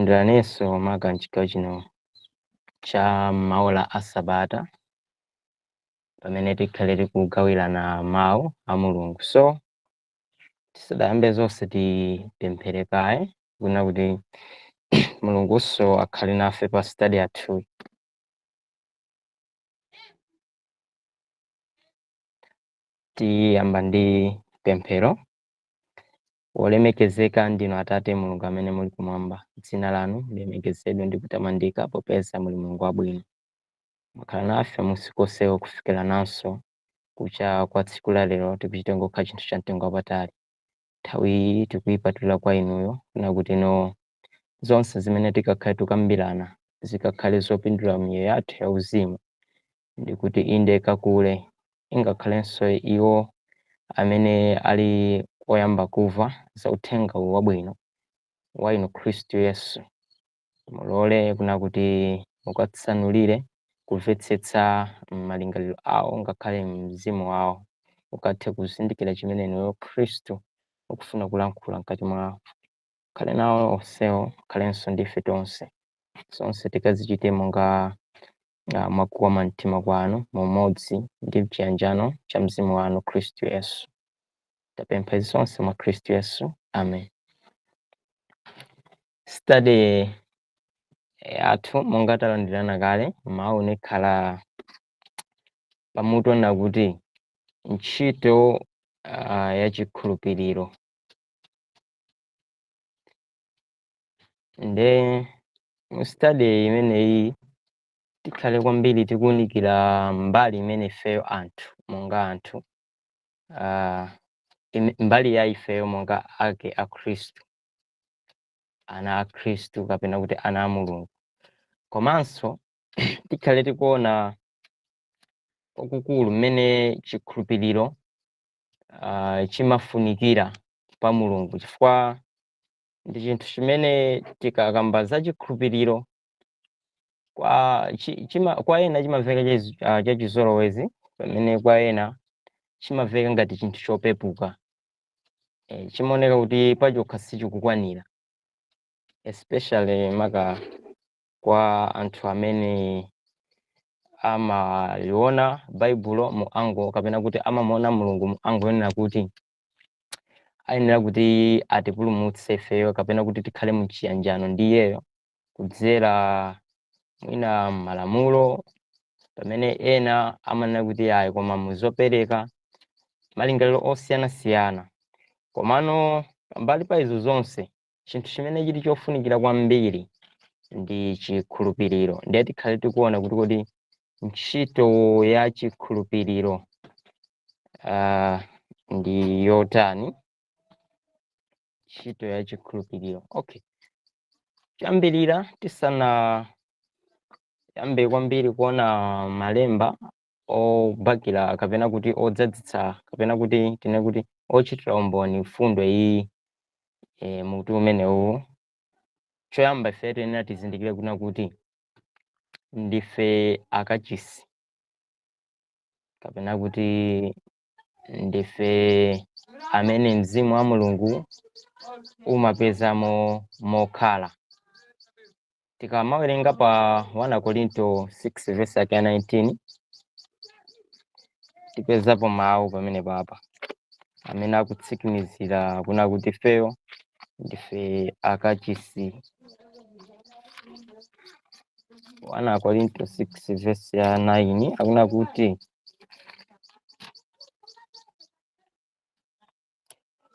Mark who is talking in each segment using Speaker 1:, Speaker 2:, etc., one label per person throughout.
Speaker 1: Tilandiranenso maka mchigawo chino cha maola a sabata pamene tikhale tikugawirana mawu a Mulungu. So tisadayambe zonse tipemphere kaye kuna kuti Mulungunso akhale nafe pa study yathuyi. Tiyamba ndi pemphero. Wolemekezeka ndinu Atate Mulungu amene muli kumwamba, dzina lanu lilemekezedwe ndi kutamandika popeza muli Mulungu wabwino. Mwakhala nafe musiku onsewo kufikira nanso kucha kwa tsiku la lero tikuchita ngokha chinthu cha mtengo wapatali. Nthawi iyi tikuyipatulira kwa inuyo kuna kuti no zonse zimene tikakhale tikukambirana zikakhale zopindula miyoyo yathu yauzimu ndikuti inde kakule ingakhalenso iwo amene ali oyamba kumva za uthenga uwu wabwino wa inu Khristu Yesu. Mulole kuna kuti mukatsanulire kumvetsetsa malingaliro awo ngakhale mzimu wawo ukathe kuzindikira chimene inuyo Khristu ukufuna kulankhula mkati mwawo. Khale nawo onsewo, khalenso ndife tonse, zonse tikazichite monga mwakukoma mtima kwanu mumodzi ndi chiyanjano cha mzimu wanu Khristu Yesu. Tapempha izi zonse mwa Khristu Yesu, amen. Study yathu monga talandirana kale mawu nikhala pamutu nakuti ntchito ya chikhulupiriro. Nde mu study imeneyi tikhale kwambiri tikuwunikira mbali imene ifeyo anthu monga anthu mbali ya ifeyo monga ake a Khristu, ana a Khristu kapena kuti ana a Mulungu. Komanso tikhale tikuona kwakukulu mmene chikhulupiriro chimafunikira pa Mulungu, chifukwa ndi chinthu chimene tikakamba za chikhulupiriro kwa ena chimamveka chachizolowezi, pamene kwa ena chimamveka ngati chinthu chopepuka. Chimaoneka kuti pachokha sichikukwanira, especially maka kwa anthu amene amaliona Baibulo mu ango kapena kuti amamuona Mulungu mu ango yonena kuti ayenera kuti atipulumutse ifeyo kapena kuti tikhale mu chiyanjano ndi iyeyo kudzera mwina malamulo, pamene ena amanena kuti ayi koma muzopereka, malingaliro osiyanasiyana. Komano pambali pa izo zonse, chinthu chimene chili chofunikira kwambiri ndi chikhulupiriro. Ndiye tikhale tikuona kuti kodi ntchito ya chikhulupiriro ndi yotani. Ntchito ya chikhulupiriro, okay. Choyambirira tisanayambe kwambiri kuona malemba obakira kapena kuti odzadzitsa kapena kuti tine kuti ochitira umboni mfundo iyi, mutu umenewu, choyamba ife tiyenera tizindikire kuna kuti ndife akachisi kapena kuti ndife amene mzimu wa Mulungu umapezamo mokhala. Tikamawerenga pa 1 Korinto 6 verse yake ya 19 tipezapo mawu pamene papa amene akutsimikizira kuna kuti ifeyo ndife akachisi. 1 Korinto 6 verse ya 9 akuna kuti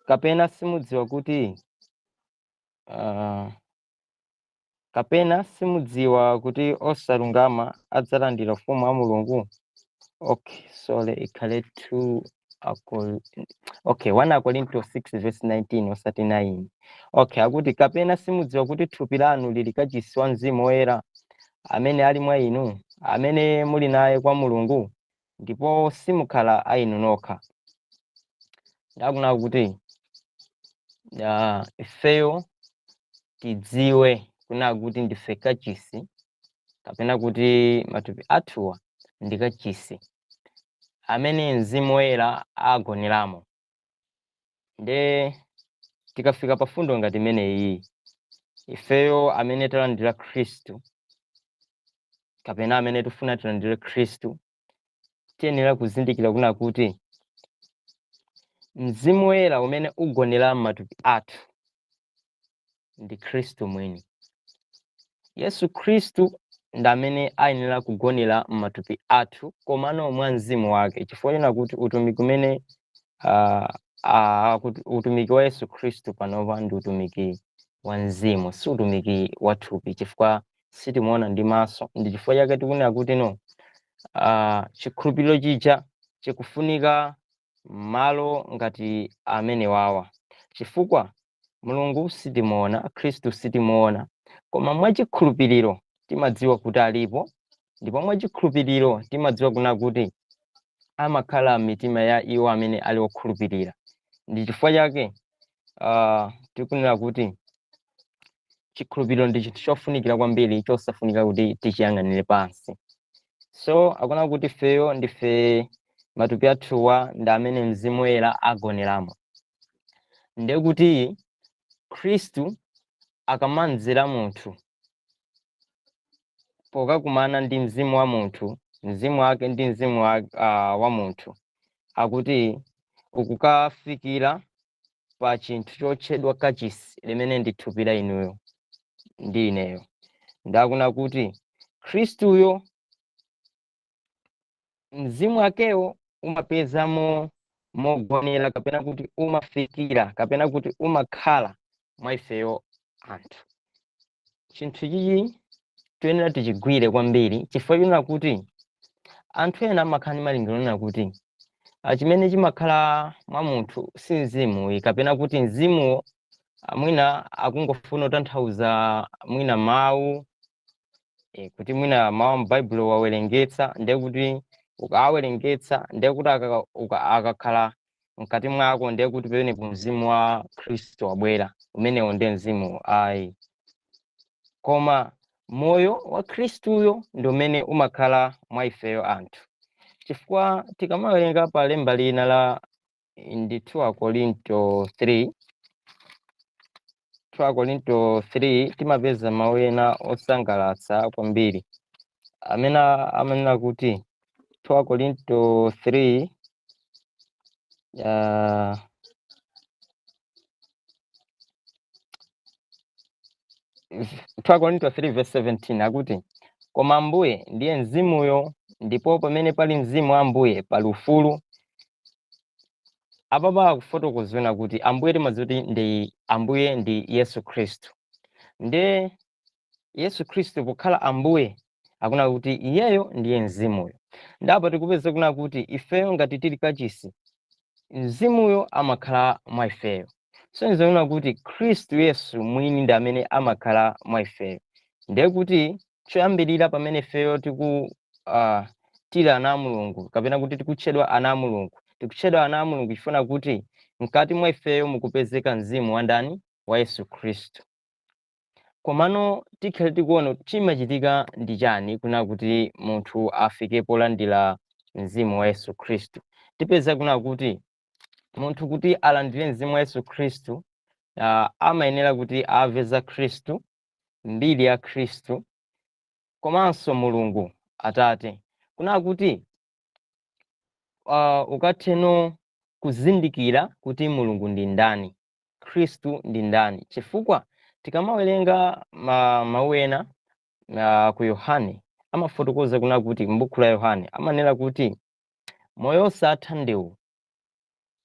Speaker 1: kapena simudziwa kuti kapena simudziwa kuti osalungama adzalandira ufumu wa Mulungu. Okay, sorry, ikhale 2 okay, 1 Korinto 6 verse 19 osati 9. Okay, akuti kapena simudziwa kuti thupi lanu lili kachisi wa Mzimu Woyera amene ali mwa inu, amene muli naye kwa Mulungu, ndipo simukhala a inu nokha. Ndakuna kuti ifeyo tidziwe kuna kuti ndife kachisi kapena kuti matupi athuwa ndi kachisi amene Mzimu Woyera agoneramo. Nde tikafika pa fundo ngati imeneyi, Ifeyo amene talandira Khristu, kapena amene tifuna tilandire Khristu, tiyenera kuzindikira kuna kuti Mzimu Woyera umene ugonera m'matupi athu ndi Khristu mwini. Yesu Khristu ndi amene ayenera kugonera m'matupi athu, komano mwa mzimu wake, chifukwa chena kuti utumiki umene kuti utumiki wa Yesu Khristu panopa ndi utumiki wa mzimu, si utumiki wa thupi, chifukwa sitimuona ndi maso. Ndi chifukwa chake tikunena kuti no, chikhulupiriro chija chikufunika malo ngati amene wawa, chifukwa Mulungu sitimuona, Khristu sitimuona, koma mwachikhulupiriro timadziwa kuti alipo, ndipo mwachikhulupiriro timadziwa kuna kuti amakhala m'mitima ya iwo amene ali okhulupirira. Ndi chifukwa chake tikunena kuti chikhulupiriro ndi chinthu chofunikira kwambiri, chosafunika kuti tichiyang'anire pansi. So akuna kuti ifeyo ndife matupi athuwa ndi amene Mzimu Woyera agoneramo. Ndiye kuti Khristu akamanzera munthu pokakumana ndi mzimu wa munthu, mzimu wake ndi mzimu wa munthu, akuti ukukafikira pa chinthu chotchedwa kachisi, limene ndi thupi la inuyo ndi ineyo. Ndakuna kuti Khristuyo mzimu wakewo umapezamo mogonera, kapena kuti umafikira, kapena kuti umakhala mwa ifeyo anthu. Chinthu chichi tiyenera tichigwire kwambiri, chifukwa chonena kuti anthu ena amakhala ndi malingaliro onena kuti chimene chimakhala mwa munthu si mzimu, kapena kuti mzimuwo mwina akungofuna kutanthauza mwina mawu, kuti mwina mawu a m'Baibulo wawerengetsa, ndiye kuti ukawawerengetsa, ndiye kuti akakhala mkati mwako, ndiye kuti pamenepo mzimu wa Khristu wabwera, umenewo ndiye mzimu. Ayi, koma moyo wa Khristuyo ndi umene umakhala mwa ifeyo anthu, chifukwa tikamawerenga pa lemba lina la ndi 2 Korinto 3, 2 Korinto 3, timapeza mawu ena osangalatsa kwambiri amene amanena kuti 2 Korinto 3 2 Korinto 3 verse 17 akuti, "Koma Ambuye ndiye mzimuyo, ndipo pamene pali mzimu wa Ambuye pali ufulu." Apapa akufotokozera kuti Ambuye timadziwa kuti ndi Ambuye ndi Yesu Khristu. Ndiye Yesu Khristu pokhala Ambuye, akuna kuti iyeyo ndiye mzimuyo. Ndipo tikupeza kuna kuti ifeyo ngati tili kachisi, mzimuyo amakhala mwa ifeyo. So nzoona kuti Khristu Yesu mwini ndi amene amakhala mwa ifeyo. Ndiye kuti choyambirira pamene ifeyo tili ana a Mulungu, kapena kuti tikutchedwa ana a Mulungu, tikutchedwa ana a Mulungu chifukwa kuti mkati mwa ifeyo mukupezeka mzimu wa ndani? Wa Yesu Khristu. Komano tikhale tikuona chimachitika ndi chani kuna kuti munthu afike polandira mzimu wa Yesu Khristu. Tipeza kuna kuti munthu kuti alandire mzimu wa Yesu Khristu, amayenera kuti amve za Khristu, mbiri ya Khristu, komanso Mulungu Atate, kuna kuti ukatheno kuzindikira kuti Mulungu ndi ndani, Khristu ndi ndani. Chifukwa tikamawerenga mawu ena ku Yohane, amafotokoza kuna kuti m'buku la Yohane amanena kuti moyo osatha ndiwu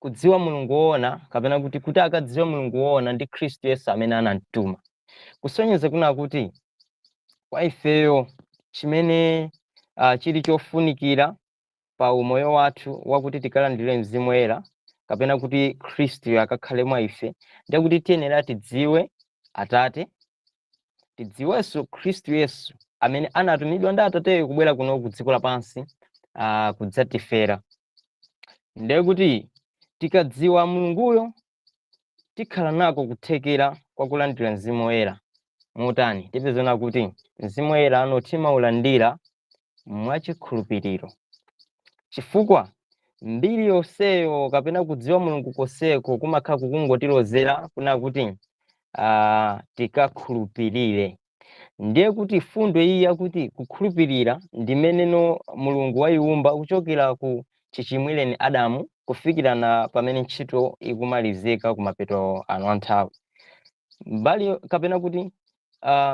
Speaker 1: kudziwa Mulungu woona, kapena kuti kuti akadziwe Mulungu woona ndi Khristu Yesu amene anamtuma. Kusonyeza kuna kuti kwa ifeyo chimene chili chofunikira pa umoyo wathu wakuti tikalandire Mzimu Woyera, kapena kuti Khristu akakhale mwa ife, ndiye kuti tiyenera tidziwe Atate, tidziwenso Khristu Yesu amene anatumidwa ndi Atateyo kubwera kuno ku dziko lapansi kudzatifera. Ndiye kuti tikadziwa Mulunguyo, tikhala nako kuthekera kwa kulandira Mzimu Woyera. Motani? Tipezana kuti Mzimu Woyera ano timaulandira mwachikhulupiriro, chifukwa mbiri yonseyo kapena kudziwa Mulungu konseko kumakhala kukungotilozera kuna kuti Tikakhulupirire. Ndiye kuti fundo iyi yakuti kukhulupirira ndimeneno Mulungu wayiwumba kuchokera ku chichimwireni Adamu kufikira na pamene ntchito ikumalizika kumapeto ano anthawi mbali, kapena kuti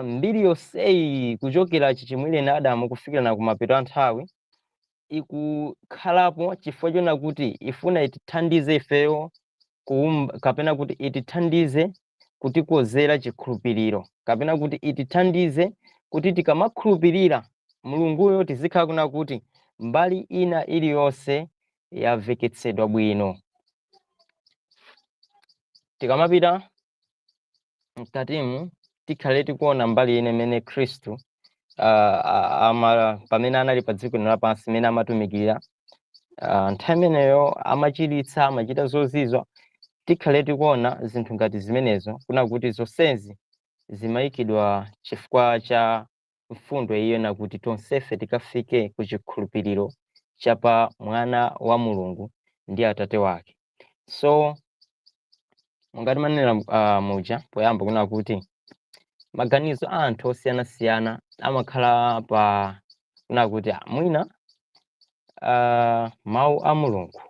Speaker 1: mbiri yonseyi kuchokera chichimwireni Adamu kufikira na kumapeto anthawi ikukhalapo chifukwa chona kuti ifuna itithandize ifeyo kuumba, kapena kuti itithandize kutikozera chikhulupiriro, kapena kuti itithandize kuti tikamakhulupirira Mulunguyo tizikhala kuna kuti mbali ina iliyonse yamveketsedwa bwino. Tikamapita mkatimu, tikhale tikuona mbali ine imene Khristu pamene anali pa dziko lino lapansi, imene amatumikira nthawi imeneyo, amachiritsa, amachita zozizwa. Tikhale tikuona zinthu ngati zimenezo, kuna kuti zonsezi zimayikidwa chifukwa cha mfundo iyo nakuti tonsefe tikafike ku chikhulupiriro cha pa Mwana wa Mulungu ndi Atate wake. So mungati manena muja poyamba kuna kuti maganizo a anthu osiyanasiyana amakhala pa kuna kuti mwina mawu a Mulungu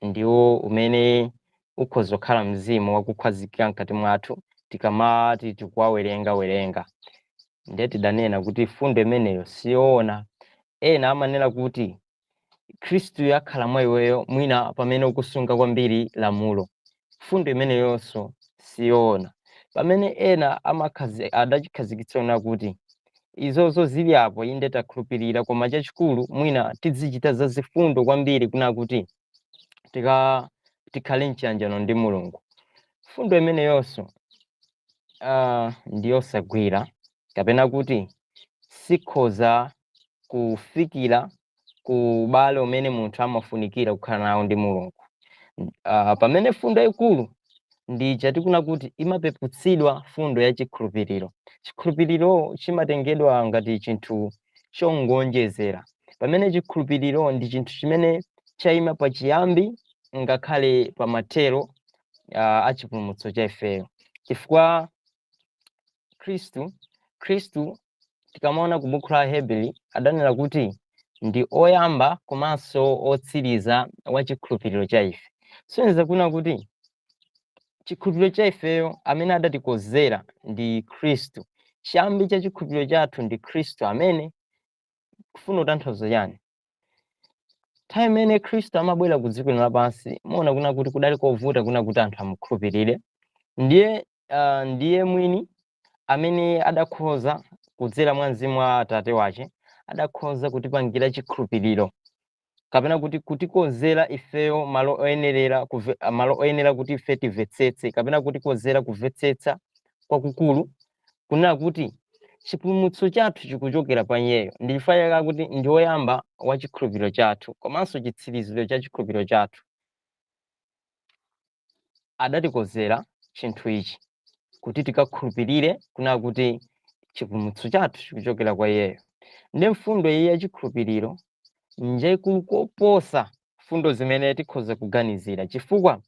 Speaker 1: ndiwo umene ukhoza kukhala mzimu wakukhazikika mkati mwathu tikamati tikuwawerenga werenga. Ndiye tidanena kuti fundo imeneyo siyoona. Ena amanena kuti Khristu yakhala mwa iweyo mwina pamene ukusunga kwambiri lamulo. Fundo imeneyonso siyoona. Pamene ena adachikhazikitsa kuti izozo zili apo, inde takhulupirira, koma chachikulu mwina tizichita zazifundo kwambiri kuna kuti tikhale mchiyanjano ndi Mulungu. Fundo imeneyonso ndiyosagwira, kapena kuti sikhoza kufikira ku ubale umene munthu amafunikira kukhala nawo ndi Mulungu. Pamene fundo yayikulu ndi chatikuna kuti imapeputsidwa fundo ya chikhulupiriro. Chikhulupiriro chimatengedwa ngati chinthu chongonjezera, pamene chikhulupiriro ndi chinthu chimene chayima pachiyambi ngakhale pamathero a chipulumutso cha ifeyo, chifukwa Khristu tikamaona ku buku la Hebrew adanena kuti ndi oyamba komanso otsiriza wa chikhulupiriro cha ife. Soneza kuna kuti chikhulupiriro cha ifeyo amene adatikozera ndi Khristu. Chiyambi cha chikhulupiriro chathu ndi Khristu. Amene kufuna kutanthauza chani? Nthawi imene Khristu amabwera ku dziko lino lapansi, muona kuna kuti kudali kovuta kuna kuti anthu amukhulupirire. Ndiye mwini amene adakhoza kudzera mwa mzimu wa Atate wace, adakhoza kutipangira chikhulupiriro, kapena kuti kutikozera ifeyo malo oyenerera malo oyenera kuti ife timvetsetse, kapena kutikozera kumvetsetsa kwakukulu kunena kuti chipulumutso chathu chikuchokera pa iyeyo. Ndi chifukwa chake kuti ndi woyamba wa chikhulupiriro chathu komanso chitsiriziro cha chikhulupiriro chathu. Adatikozera chinthu ichi kuti tikakhulupirire kunena kuti chipulumutso chathu chikuchokera kwa iyeyo. Ndi mfundo iyi ya chikhulupiriro njayikulu koposa fundo zimene tikhoza kuganizira, chifukwa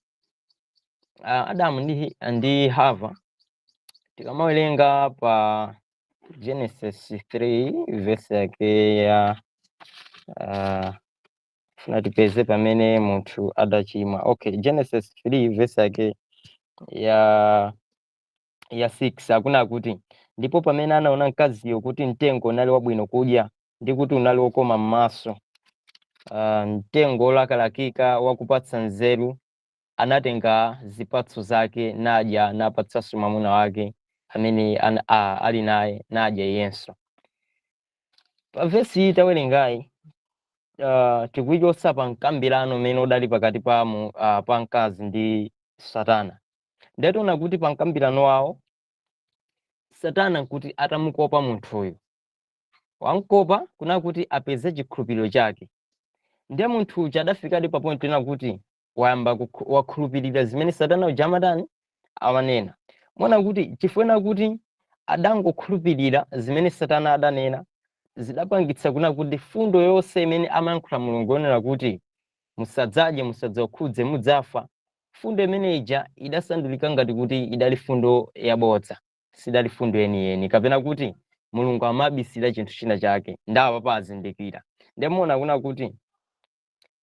Speaker 1: Adamu ndi Hava, tikamawerenga pa Genesis 3 verse yake ya funa tipeze pamene munthu adachimwa. Okay, Genesis 3 verse yake ya 6 akuna kuti, "Ndipo pamene anaona mkaziyo kuti mtengo unali wabwino kudya ndi kuti unali wokoma m'maso, mtengo wolakalakika wakupatsa nzeru, anatenga zipatso zake nadya, napatsanso mwamuna wake amene ali naye, nadya iyenso." Pa vesi iyi tawerengayi, tikuichotsa pa mkambirano umene udali pakati pa mkazi ndi Satana. Ndationa kuti pa mkambirano wawo, Satana nkuti atamukopa munthuyu, wamkopa kuna kuti apeze chikhulupiriro chake. Ndiye munthu uja adafikadi pa point ina kuti wayamba wakhulupirira zimene Satana uja amatani, amanena. Mona kuti chifukwa kuti adangokhulupirira zimene Satana adanena, zidapangitsa kuna kuti fundo yonse imene amayankhula Mulungu yonena kuti musadzadye, musadzakhudze, mudzafa. Fundo imene ija idasandulika ngati kuti idali fundo yabodza, sidali fundo yeniyeni, kapena kuti Mulungu amabisira chinthu china chake, ndawa pazindikira. Ndemona kuna kuti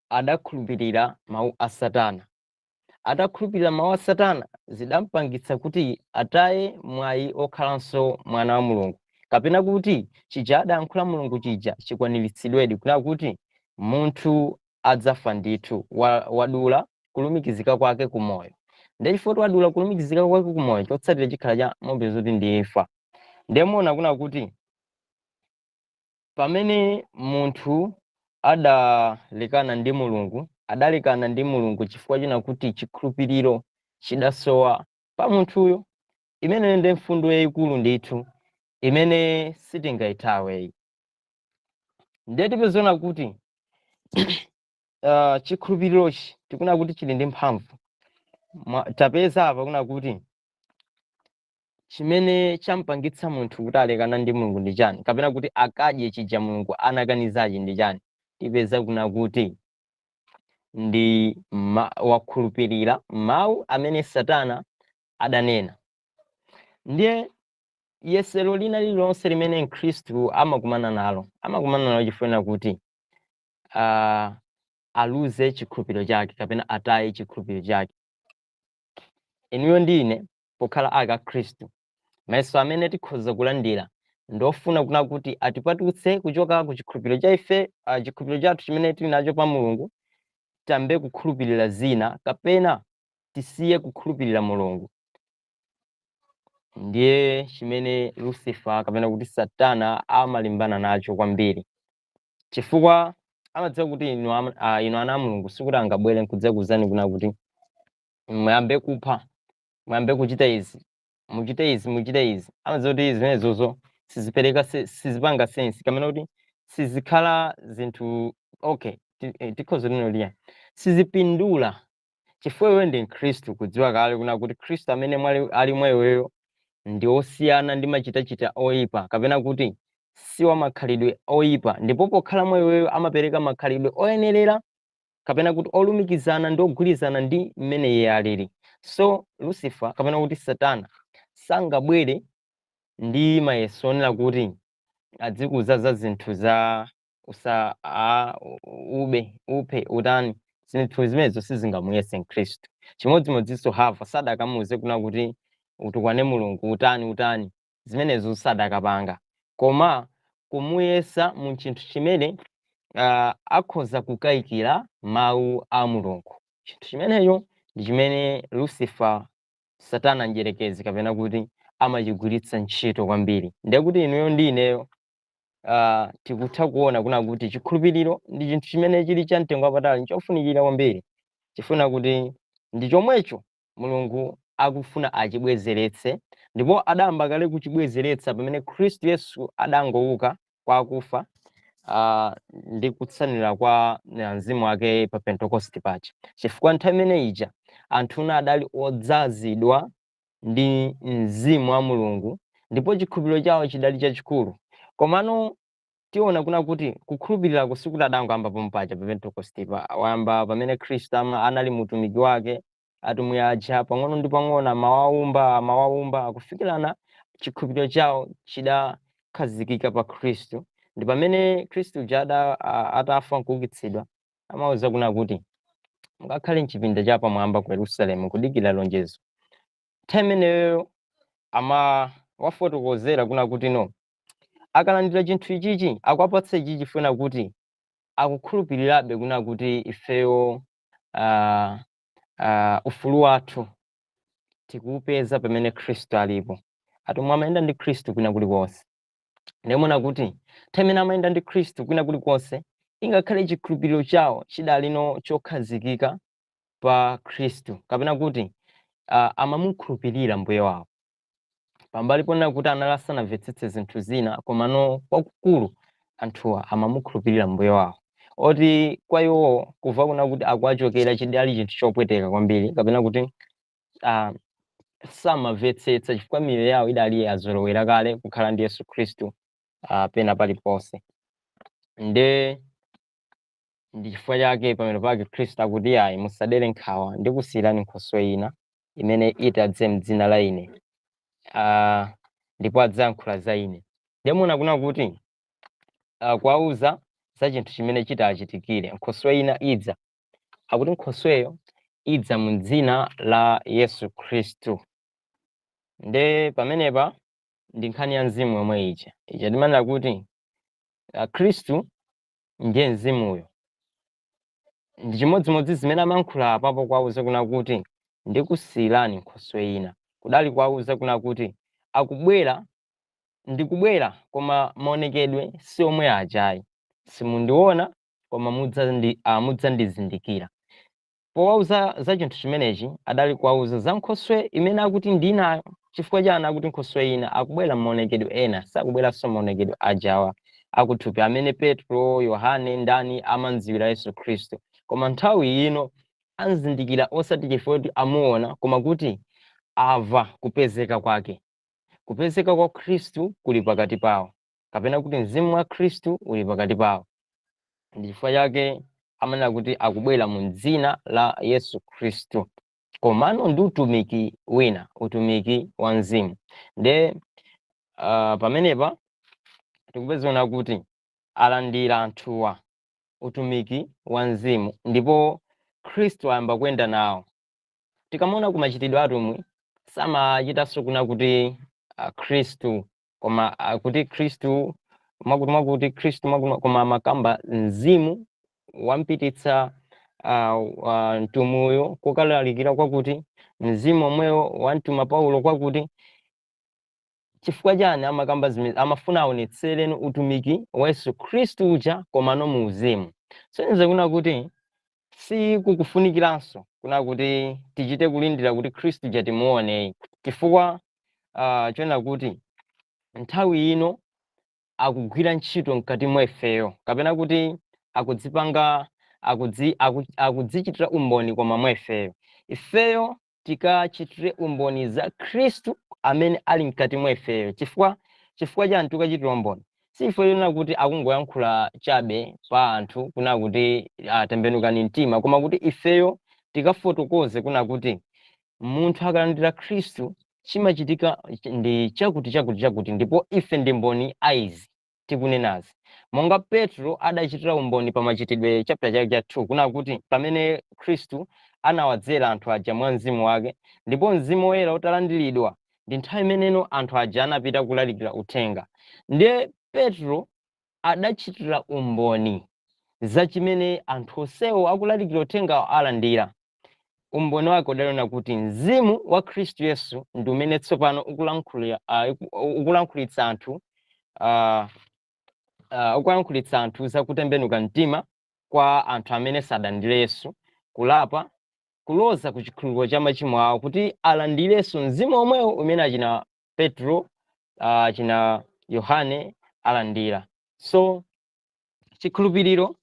Speaker 1: adakhulupirira mawu a Satana. Atakhulupirira mawu a Satana, zidampangitsa kuti ataye mwayi okhalanso mwana wa Mulungu, kapena kuti chija adayankhula Mulungu chija chikwaniritsidwedi, kuna kuti munthu adzafa ndithu. Wadula kulumikizika kwake kumoyo. Ndiye chifukwa wadula kulumikizika kwake kumoyo, chotsatira chikhala cha mombe zoti ndi imfa. Ndemona kuna kuti pamene munthu adalekana ndi Mulungu, adalekana ndi Mulungu chifukwa china kuti chikhulupiriro chidasowa pa munthuyo. Imeneyo ndi mfundo yayikulu ndithu imene sitingayithawe. Ndiye tipezona kuti chikhulupirirochi tikuna kuti chili ndi mphamvu. Tapeza apa kuna kuti chimene champangitsa munthu kuti alekana ndi Mulungu ndi chani, kapena kuti akadye chija Mulungu anakanizachi ndi chani? Tipeza kuna kuti ndi wakhulupirira mawu amene Satana adanena. Ndiye yesero lina lililonse limene Mkhristu amakumana nalo, amakumana nalo chifukwa kuti aluze chikhulupiriro chake kapena ataye chikhulupiriro chake. Inuyo ndi ine pokhala ake a Khristu, mayeso amene tikhoza kulandira ndofuna kuna kuti atipatutse kuchoka ku chikhulupiriro cha ife, chikhulupiriro chathu chimene tili nacho pa Mulungu, tambe kukhulupirira zina kapena tisiye kukhulupirira Mulungu. Ndiye chimene Lucifer kapena kuti Satana amalimbana nacho kwambiri, chifukwa amadziwa kuti inu ana a Mulungu sikuti angabwere nkudzakuwuzani kuna kuti muyambe kupha, muyambe kuchita izi, muchite izi, muchite izi. Amadziwa kuti zimenezozo sizipereka sizipanga sense, kapena kuti sizikhala zinthu okay, tikhoza kunena kuti sizipindula, chifukwa iwe ndi Mkhristu, kudziwa kale kuna kuti Khristu amene ali mwa iweyo ndi osiyana ndi machitachita oyipa, kapena kuti si wa makhalidwe oyipa, ndipo pokhala mwa iweyo amapereka makhalidwe oyenerera kapena kuti olumikizana ndi ogwirizana ndi mmene iye alili. So Lucifer kapena kuti Satana sangabwere ndi mayeso onena kuti adzikuza za zinthu za usa a, ube, uphe, utani. Zinthu zimenezo sizingamuyese Mkhristu. Chimodzimodzinso Hava sadakamuuze kuna kuti utukwane Mulungu, utani, utani, zimenezo sadakapanga, koma kumuyesa mu chinthu chimene akhoza kukayikira mawu a Mulungu. Chinthu chimenecho ndi chimene Lucifer, Satana mdierekezi kapena kuti, amachigwiritsa ntchito kwambiri. Ndiye kuti inuyo ndi ineyo tikutha kuona kuna kuti chikhulupiriro ndi chinthu chimene chili cha mtengo wapatali, chofunikira kwambiri, chifuna kuti ndi chomwecho Mulungu akufuna achibwezeretse, ndipo adayamba kale kuchibwezeretsa pamene Khristu Yesu adangouka kwa akufa ndi kutsanulira kwa mzimu wake pa Pentekoste paja, chifukwa nthawi imene ija anthuna adali odzazidwa ndi mzimu wa Mulungu ndipo chikhulupiriro chawo chidali chachikulu. Komano tiona kuna kuti kukhulupirirako sikuti adangoyamba pompaja pa Pentekoste pa, wayamba pamene Khristu anali mutumiki wake. Atumwi aja pang'ono ndi pang'ono amawawumba, amawawumba kufikirana chikhulupiriro chawo chidakhazikika pa Khristu. Ndi pamene Khristu uja atafa nkuukitsidwa, amawuza kuna kuti mukakhale mchipinda cha pamwamba ku Yerusalemu kudikira lonjezo. Nthawi imeneyo amawafotokozera kuna kuti no, akalandira chinthu ichichi, akuwapatsa ichichi chifuna kuti akukhulupirirabe kuna kuti ifeyo ufulu wathu tikuupeza pamene Khristu alipo. Atumwi amayenda ndi Khristu kwina kulikonse. Ndimona kuti nthawi imene amayenda ndi Khristu kwina kulikonse, ingakhale chikhulupiriro chawo chidalino chokhazikika pa Khristu, kapena kuti amamukhulupirira mbuye wawo, pambali ponena kuti anali asanamvetsetse zinthu zina, komano kwakukulu anthuwa amamukhulupirira mbuye wawo, oti kwa iwowo kuva kuna kuti akuwachokera chidali chinthu chopweteka kwambiri, kapena kuti samamvetsetsa, chifukwa miyoyo yawo idali yazolowera kale kukhala ndi Yesu Khristu pena paliponse. Nde Ndi chifukwa chake pamene pake Khristu akuti, "Ayi, musadere nkhawa, ndikusiyirani nkhoswe ina imene itadze mdzina la ine, ndipo adzayankhula za ine." Ndiye muona kuna kuti kuwauza za chinthu chimene chitachitikire, nkhoswe ina idza, akuti nkhosweyo idza mu dzina la Yesu Khristu. Nde pamenepa ndi nkhani ya mzimu yomwe ija ija timanena kuti Khristu ndiye mzimuyo. Ndi chimodzimodzi zimene amayankhula apapo kuwauza kuna kuti, "Ndikusiyirani nkhoswe ina," kudali kuwauza kuna kuti akubwera, ndikubwera, koma maonekedwe si omwe ajayi, simundiona, koma mudzandizindikira. Powauza za chinthu chimenechi, adali kuwauza za nkhoswe imene akuti ndinayo. Chifukwa chani akuti nkhoswe ina? Akubwera maonekedwe ena, sakubweranso maonekedwe ajawa akuthupi amene Petro, Yohane, ndani amandziwira Yesu Khristu, koma nthawi ino anzindikira osati chifukwa kuti amuona, koma kuti ava kupezeka kwake. Kupezeka kwa Khristu kuli pakati pawo, kapena kuti mzimu wa Khristu uli pakati pawo. Ndi chifukwa chake amanena kuti akubwera mu dzina la Yesu Khristu, komano ndi utumiki wina, utumiki wa mzimu. Nde pamenepa tikupezana kuti alandira anthuwa utumiki wa mzimu, ndipo Khristu ayamba kuyenda nawo. Tikamaona ku Machitidwe Atumwi, samachitanso kuna kuti Khristu, koma kuti Khristu mwakuti mwakuti, Khristu mwakuti, koma amakamba mzimu wampititsa mtumuyo kukalalikira kwakuti, mzimu omwewo wamtuma Paulo kwakuti. Chifukwa chani amakamba zimene? Amafuna aonetsereni utumiki wa Yesu Khristu uja, komano mu uzimu. Soneza kuna kuti sikukufunikiranso kuna kuti tichite kulindira kuti Khristu uja timuoneyi, chifukwa chonena kuti nthawi ino akugwira ntchito mkati mwa ifeyo, kapena kuti akudzipanga akudzichitira umboni koma mwa ifeyo. Ifeyo tikachitire umboni za Khristu amene ali mkati mwa ifeyo. Chifukwa chani tikachitira umboni? Si chifukwa chonena kuti akungoyankhula chabe pa anthu kuna kuti atembenukani mtima, koma kuti ifeyo tikafotokoze kuna kuti munthu akalandira Khristu chimachitika ndi chakuti, chakuti, chakuti, ndipo ife ndi mboni aizi tikunenazi. Monga Petro adachitira umboni pa Machitidwe chapter chake cha 2, kuna kuti pamene Khristu anawadzera anthu aja mwa mzimu wake, ndipo Mzimu Woyera utalandiridwa, ndi nthawi imeneno anthu aja anapita kulalikira uthenga. Ndiye Petro adachitira umboni za chimene anthu onsewo akulalikira uthenga alandira. Umboni wake udalona kuti mzimu wa Khristu Yesu ndi umene tsopano ukulankhulitsa anthu, ukulankhulitsa anthu za kutembenuka mtima kwa anthu amene sadalandire Yesu, kulapa, kuloza ku chikhululuko cha machimo awo, kuti alandirenso mzimu omwewo umene achina Petro, achina Yohane alandira. So chikhulupiriro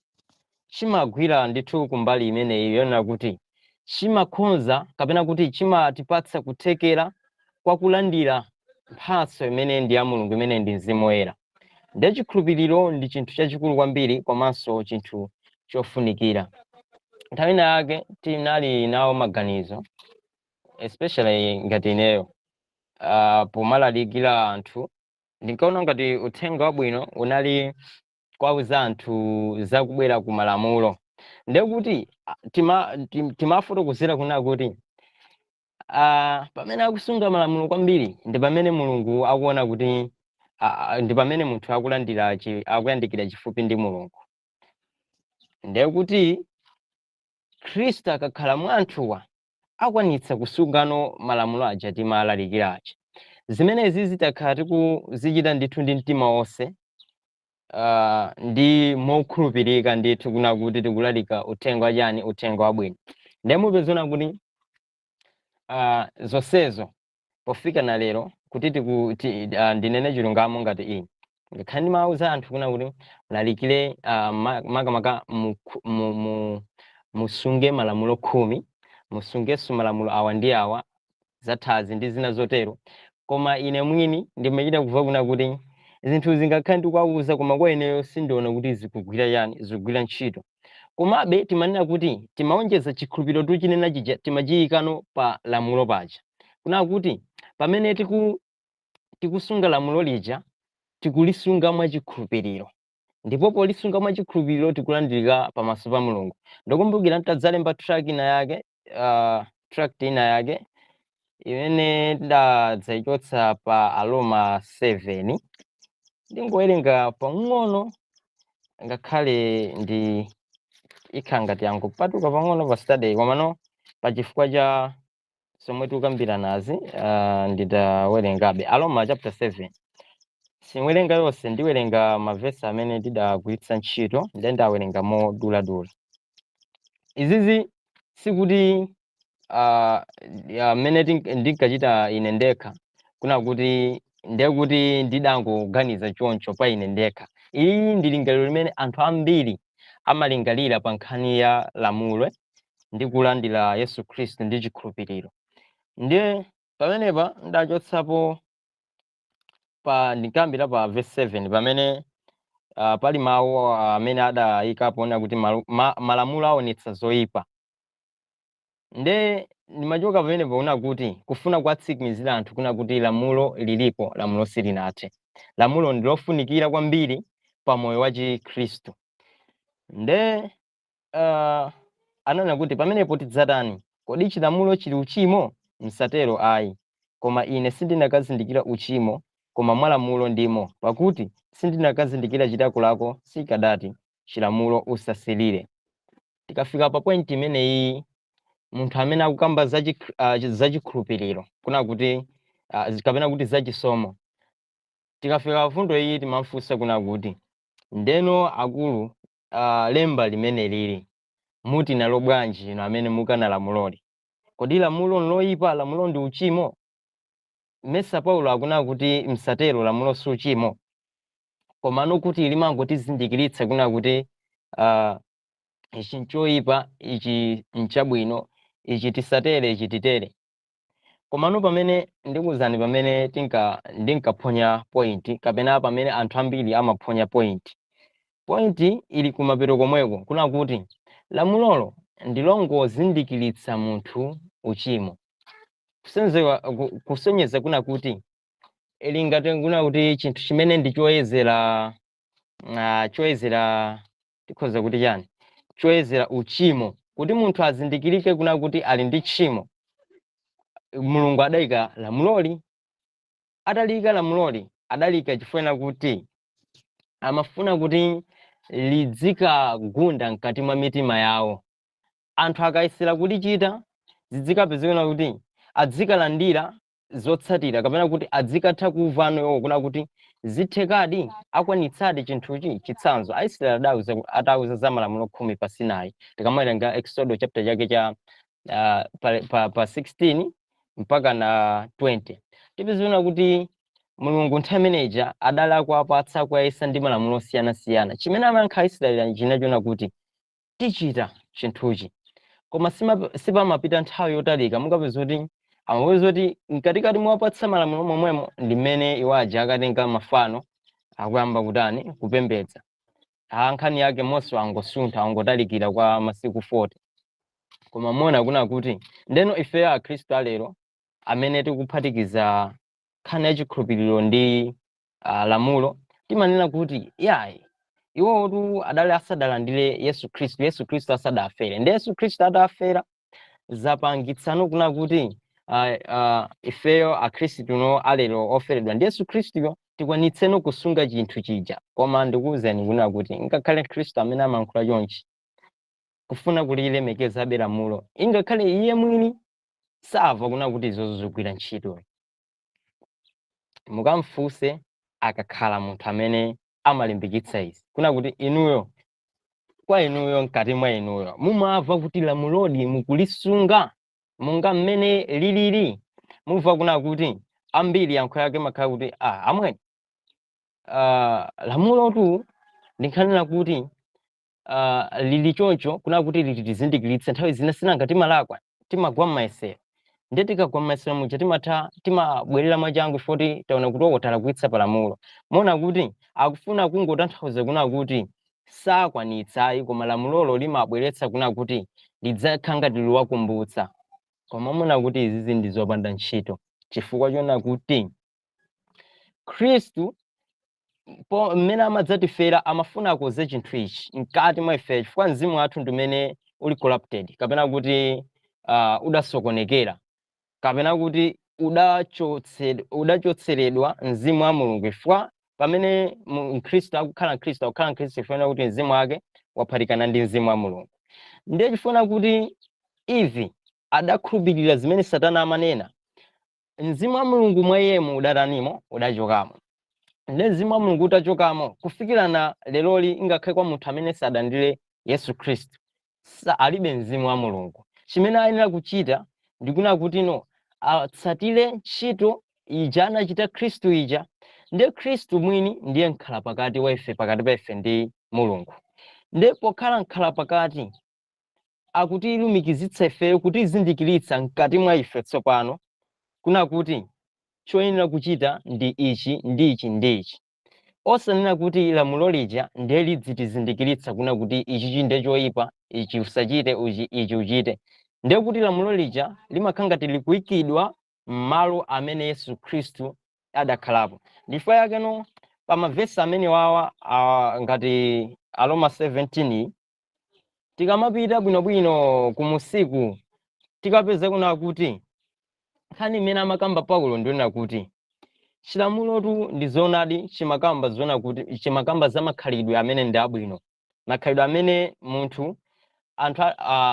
Speaker 1: chimagwira ndithu kumbali imeneyi yonena kuti chimakhonza, kapena kuti chimatipatsa kuthekera kwa kulandira mphatso imene ndi ya Mulungu, imene ndi Mzimu Woyera. Ndiye chikhulupiriro ndi chinthu chachikulu kwambiri, komanso chinthu chofunikira. Nthawi ina yake tinali nawo maganizo, especially ngati ineyo, pomalalikira anthu, ndinkaona ngati uthenga wabwino unali kwauza anthu zakubwera ku malamulo. Ndiye kuti timafotokozera kuna kuti pamene akusunga malamulo kwambiri ndi pamene Mulungu akuona kuti ndi pamene munthu akulandira akuyandikira chifupi ndi Mulungu. Ndiye kuti Khristu akakhala mwa anthuwa, akwanitsa kusungano malamulo aja timalalikira aja. Zimenezi zitakhala tikuzichita ndithu ndi mtima wonse, ndi mokhulupirika ndithu kuna kuti tikulalika uthenga wachani? Uthenga wabwino. Ndiye mupezona kuti zonsezo pofika na lero kuti ndinene chilungamo, ngati ine ngakhale ndimawuza anthu kuna kuti mulalikire, makamaka musunge malamulo 10, musungenso malamulo awa ndi awa, zathazi ndi zina zotero, koma ine mwini ndimachita kuva kuna kuti zinthu zingakhale ndikuwauza, koma kwa ineyo sindiona kuti zikugwira chani, zikugwira ntchito. Komabe timanena kuti timaonjeza chikhulupiriro tuchinena chija, timachiyikano pa lamulo paja, kuna kuti pamene tikusunga lamulo lija, tikulisunga mwachikhulupiriro, ndipo polisunga mwachikhulupiriro tikulandirika pamaso pa Mulungu. Ndikumbukira ntadzalemba tract ina yake, tract ina yake imene ndadzayichotsa pa Aroma 7. Ndingowerenga pang'ono, ngakhale ndi ikhala ngati yangopatuka pang'ono pa study, komano pachifukwa cha zomwe tikukambira nazi, nditawerengabe Aroma chapter 7. Siwerenga yonse, ndiwerenga mavesi amene ndidagwiritsa ntchito, ndiye ndawerenga moduladula. Izizi sikuti amene ndinkachita ine ndekha, kuna kuti ndiye kuti ndidangoganiza choncho pa ine ndekha. Iyi ndi lingaliro limene anthu ambiri amalingalira pa nkhani ya lamulo ndi kulandira Yesu Khristu ndi chikhulupiriro. Ndiye pamenepa ndachotsapo pa, ndinkayambira pa verse 7, pamene pali mawu amene adayikapo ona kuti malamulo aonetsa zoyipa. Nde ndimachoka pamenepo kuna kuti kufuna kuwatsimikizira anthu kuna kuti lamulo lilipo, lamulo silinathe, lamulo ndilofunikira kwambiri pa moyo wa Chikhristu. Nde ananena kuti, "Pamenepo tidzatani? Kodi chilamulo chili uchimo? Msatero ayi. Koma ine sindinakazindikira uchimo koma mwa lamulo ndimo, pakuti sindinakazindikira chilakolako sikadati chilamulo, 'Usasilire.'" Tikafika pa point imeneyi, munthu amene akukamba zachikhulupiriro kuna kuti kapena kuti zachisomo, tikafika pa fundo iyi timamfunsa kuna kuti, "Ndeno akulu, lemba limene lili muti nalo bwanji inu amene mukana lamuloli? Kodi lamulo nloyipa? Lamulo ndi uchimo? Mesa Paulo akuna kuti msatero, lamulo si uchimo, komano kuti limangotizindikiritsa kuna kuti ichi nchoyipa, ichi nchabwino, ichi tisatere, ichi titere." Komano pamene ndikuwuzani, pamene ndinkaphonya point, kapena pamene anthu ambiri amaphonya point, point ili kumapeto komweko, kuna kuti lamulolo ndilongozindikiritsa munthu uchimo, kusonyeza kuna kuti ili ngati kuna kuti chinthu chimene ndi choyezera, choyezera, tikhoza kuti chani, choyezera uchimo, kuti munthu azindikirike kuna kuti ali ndi tchimo. Mulungu adayika lamuloli. Ataliyika lamuloli, adalika chifukwa kuti amafuna kuti lidzikagunda mkati mwa mitima yawo. Anthu akayesera kulichita, zidzikapezekana kuti adzikalandira zotsatira, kapena kuti adzikatha kumva iwo kuna kuti zithekadi, akwanitsadi chinthuchi. Chitsanzo, Aisraeli atauza za malamulo 10 pa Sinai. Tikamawerenga Exodo chapter chake cha pa 16 mpaka na 20, tipezekana kuti Mulungu nthawi imeneja adali akuwapatsa, kuwayesa ndi malamulo osiyanasiyana. Chimene amayankha Aisraeli chinachona kuti, "Tichita chinthuchi." Koma sipamapita nthawi yotalika, mukapeza kuti amapeza kuti mkatikati mwapatsa malamulo momwemo ndi mmene iwo aja akatenga mafano, akuyamba kutani? Kupembedza. Nkhani yake Mose angosuntha, angotalikira kwa masiku 40. Koma mona kuna kuti ndeno ifeyo Akhristu alero amene tikuphatikiza nkhani ya chikhulupiriro ndi lamulo, timanena kuti yayi, iwotu adali asadalandire Yesu Khristu, Yesu Khristu asadafere. Ndi Yesu Khristu atafera, zapangitsano kuna kuti ifeyo Akhristu alero oferedwa ndi Yesu Khristuyo tikwanitseno kusunga chinthu chija. Koma ndikuwuzeni kuna kuti ngakhale Khristu amene amayankhula chonchi, kufuna kulilemekezabe lamulo, ingakhale iye mwini samva kuna kuti izozo zigwira ntchito. Mukamfunse akakhala munthu amene amalimbikitsa izi, kuna kuti inuyo, kwa inuyo, mkati mwa inuyo mumamva kuti lamulodi mukulisunga monga mmene lilili? Mumva kuna kuti ambiri yankho yake makhala kuti, "Ah, amweni, lamulotu ndinkhanena kuti lili choncho kuna kuti lili tizindikiritse. Nthawi zina sinanga timalakwa, timagwa m'mayesero, ndiye tikagwa m'mayesero muja timatha timabwerera mwachangu foti taona kuti oko talakwitsa pa lamulo." Mona kuti akufuna kungotanthauza kuna kuti Sakwanitsayi, koma lamulolo limabweretsa kuna kuti lidzakhala ngati liwakumbutsa. Koma muna kuti izizi ndi zopanda ntchito, chifukwa chona kuti Khristu mmene amadzatifera amafuna akoze chinthu ichi mkati mwa ife, chifukwa mzimu wathu ndi umene uli corrupted, kapena kuti udasokonekera, kapena kuti udachotseredwa mzimu wa Mulungu. Chifukwa pamene mkhristu akukhala mkhristu, akukhala mkhristu chifukwa kuti mzimu wake waphatikana ndi mzimu wa Mulungu. Ndiye chifuna kuti ivi adakhulupirira zimene Satana amanena, mzimu wa Mulungu mwa iyemo udatanimo? Udachokamo. Ndiye mzimu wa Mulungu utachokamo, kufikirana leroli, ingakhale kwa munthu amene sadandire Yesu Khristu, alibe mzimu wa Mulungu. Chimene ayenera kuchita ndikuna kuti no, atsatire ntchito ija anachita Khristu ija. Ndiye Khristu mwini ndiye mkhala pakati wa ife, pakati pa ife ndi Mulungu. Ndiye pokhala mkhala pakati, akutilumikizitsa ifeyo, kutizindikiritsa mkati mwa ife tsopano kuna kuti choyenera kuchita ndi ichi, ndi ichi, ndi ichi, osanena kuti lamulo lija ndiye lidzitizindikiritsa kuna kuti ichi ndiye choyipa, ichi usachite, ichi uchite. Ndiye kuti lamulo lija limakhala ngati likuyikidwa m'malo amene Yesu Khristu adakhalapo. Ndifukwa yakeno pa mavesi amene wawa, ngati Aroma 17, tikamapita bwinobwino kumusiku, tikapeza kuna kuti nkhani imene amakamba Paulo ndionena kuti chilamulotu ndi zoonadi chimakamba zoona kuti chimakamba za makhalidwe amene ndi abwino, makhalidwe amene munthu anthu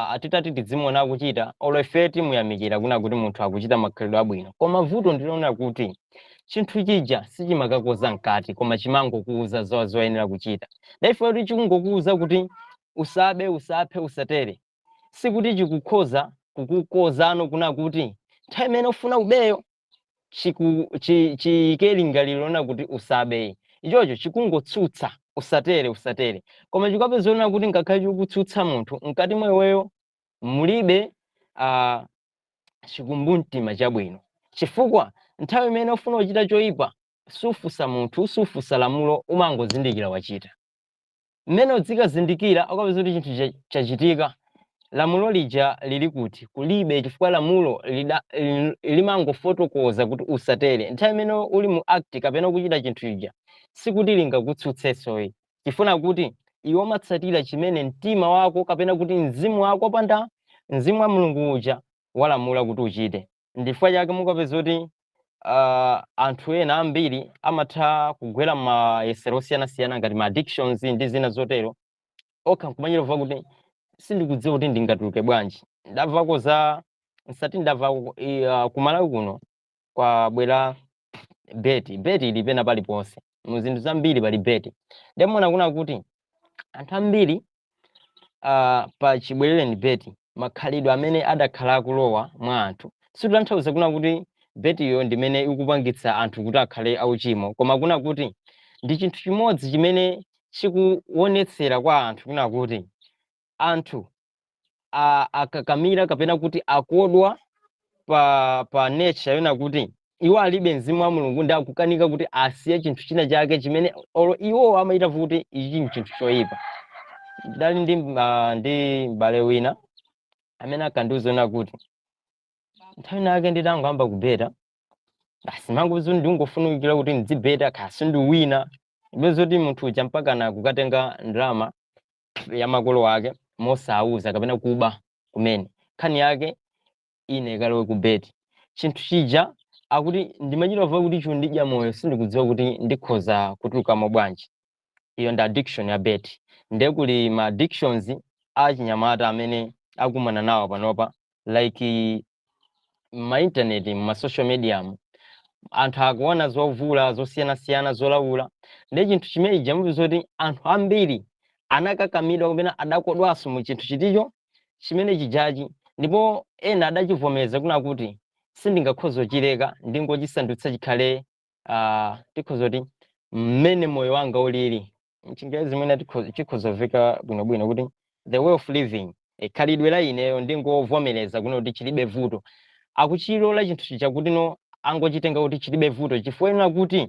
Speaker 1: atitati tidzimuona akuchita, olo ife timuyamikira kuna kuti munthu akuchita makhalidwe abwino. Koma vuto ndilona kuti chinthu chija sichimakakoza mkati, koma chimangokuuza zoyenera kuchita. Ndaife kuti chikungokuuza kuti usabe, usaphe, usatere, sikuti chikukhoza kukukozano kuna kuti nthawi imene ufuna ubeyo chiyike lingaliro lona kuti usabe. Ichocho chikungotsutsa usatere, usatere, koma chikapeza ona kuti ngakhale chikukutsutsa munthu, mkati mwa iweyo mulibe chikumbumtima chabwino, chifukwa nthawi imene ufuna kuchita choyipa sufunsa munthu, sufunsa lamulo, umangozindikira wachita. Mmene udzikazindikira, ukapeza kuti chinthu chachitika. Lamulo lija lili kuti? Kulibe, chifukwa lamulo limangofotokoza kuti usatere. Nthawi imene uli mu act kapena kuchita chinthu chija, sikuti lingakutsutsensoyi, chifuna kuti iwe umatsatira chimene mtima wako, kapena kuti mzimu wako opanda mzimu wa Mulungu uja, walamula kuti uchite. Ndifukwa chake mukapeza kuti anthu ena ambiri amatha kugwera mayesero osiyanasiyana ngati ma addictions ndi zina zotero, okha nkumanyira kuti sindikudziwa kuti ndingatuluke bwanji. Ndamvako za nsati, ndamvako kumalawi kuno kwabwera beti. Beti ili pena paliponse, mu zinthu zambiri pali beti. Ndimona kuna kuti anthu ambiri pa chibwerereni beti, makhalidwe amene adakhala akulowa mwa anthu, sikutanthauza kuna kuti betiyo ndimene ikupangitsa anthu kuti akhale auchimo, koma kuna kuti ndi chinthu chimodzi chimene chikuonetsera kwa anthu kuna kuti anthu akakamira kapena kuti akodwa pa nature yona kuti iwo alibe mzimu wa Mulungu ndi akukanika kuti asiye chinthu china chake chimene olo iwo amayita kuti ichi ndi chinthu choyipa. Ndali ndi m'bale wina amene akandiuza kuti nthawi nake nditangoyamba kubeta, basi manguzo ndingofunikira kuti ndizibeta kasi ndiwina. Ndipeza kuti munthu uja mpaka kukatenga ndalama ya makolo ake mosauza, kapena kuba kumene, nkhani yake ine ikalowe ku beti. Chinthu chija akuti ndimachita kuti chundidya moyo, sindikudziwa kuti ndikhoza kutulukamo bwanji. Iyo ndi addiction ya beti. Ndiye kuli ma addictions achinyamata amene akumana nawo panopa, like ma internet, ma social media, anthu akuona zovula zosiyanasiyana, zolawula. Ndi chinthu chimene chamupeza kuti anthu ambiri anakakamidwa kapena adakodwanso mu chinthu chiticho chimene chijachi, ndipo ena adachivomereza kuna kuti sindingakhoza kuchileka, ndingochisandutsa chikhale tikhoza kuti mmene moyo wanga ulili. Mchingerezi mwina chikhoza kumveka bwinobwino kuti the way of living, khalidwe la ineyo, ndingovomereza kuno kuti chilibe vuto. Akuchilola chinthu chija kuti no, angochitenga kuti chilibe vuto, chifukwa ena kuti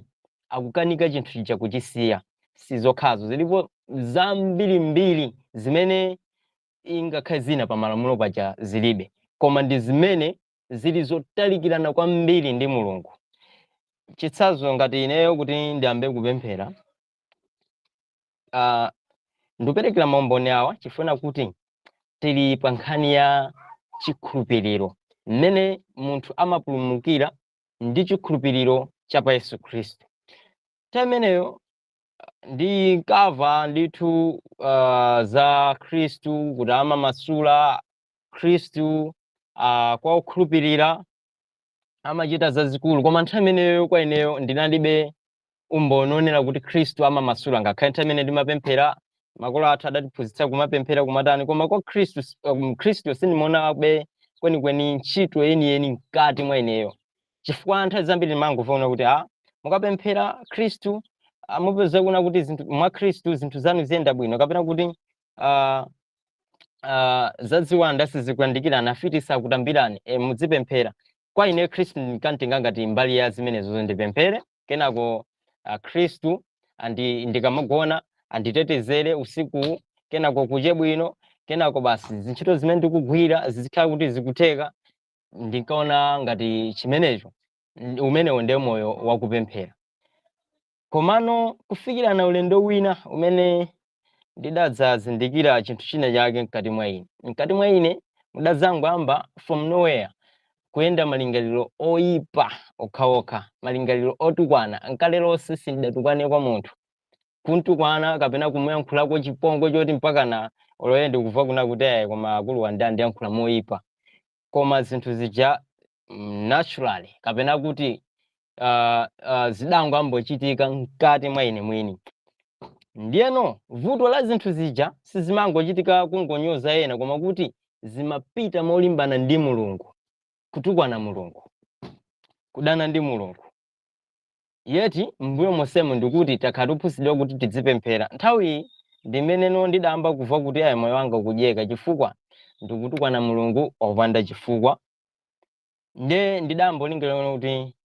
Speaker 1: akukanika chinthu chija kuchisiya. Sizokhazo zilipo. Zambirimbiri zimene ingakhale zina pa malamulo paja zilibe, koma ndi zimene zili zotalikirana kwambiri ndi Mulungu. Chitsanzo, ngati ineyo kuti ndiyambe kupemphera, ndikuperekera maumboni awa chifuna kuti tili pa nkhani ya chikhulupiriro, mmene munthu amapulumukira ndi chikhulupiriro cha pa Yesu Khristu. Nthawi imeneyo ndinkamva ndithu za Khristu kuti amamasula, Khristu kwa okhulupirira amachita zazikulu, koma nthawi imeneyo kwa ineyo ndinalibe umboni onena kuti Khristu amamasula. Ngakhale nthawi imene ndimapemphera, makolo athu adatiphunzitsa kumapemphera, kumatani, koma kwa Khristu, Khristu sindimaonabe kwenikweni ntchito yeniyeni mkati mwa ineyo, chifukwa nthawi zambiri ndimangomva kuti mukapemphera Khristu, mupeza kuna kuti zinthu mwa Khristu, zinthu zanu ziyenda bwino, kapena kuti zaziwanda sizikuyandikirani, afiti sakutambirani, mudzipemphera. Kwa ine Khristu ndinkantenga ngati mbali ya zimenezo, ndipemphere, kenako Khristu ndikamagona anditetezere usiku, kenako kuche bwino, kenako basi zintchito zimene ndikugwira zizikhala kuti zikutheka. Ndinkaona ngati chimenecho, umenewo ndiye moyo wakupemphera. Komano kufikira na ulendo wina umene ndidadzazindikira chinthu china chake mkati mwa ine. Mkati mwa ine mudadzangoyamba from nowhere kuyenda malingaliro oyipa okhaokha, malingaliro otukwana. Nkale lonse sindidatukwane kwa munthu, kuntukwana kapena kumuyankhulako chipongwe choti mpaka na oloye ndikuva kuna kuti ayi, koma akulu andiyankhula moyipa. Koma zinthu zija naturally, kapena kuti zidangoyambochitika mkati mwa ine mwini. Ndiyeno vuto la zinthu zija sizimangochitika kungonyoza ena, koma kuti zimapita molimbana ndi Mulungu, kutukwana Mulungu, kudana ndi Mulungu. Yeti mbuyo monsemo ndikuti takhala tiphunzitsidwa kuti tidzipemphera. Nthawi iyi ndimeneno ndidayamba kuva kuti ayi, moyo wanga ukudyeka, chifukwa ndikutukwana Mulungu opanda chifukwa. Nde ndidambolingalira kuti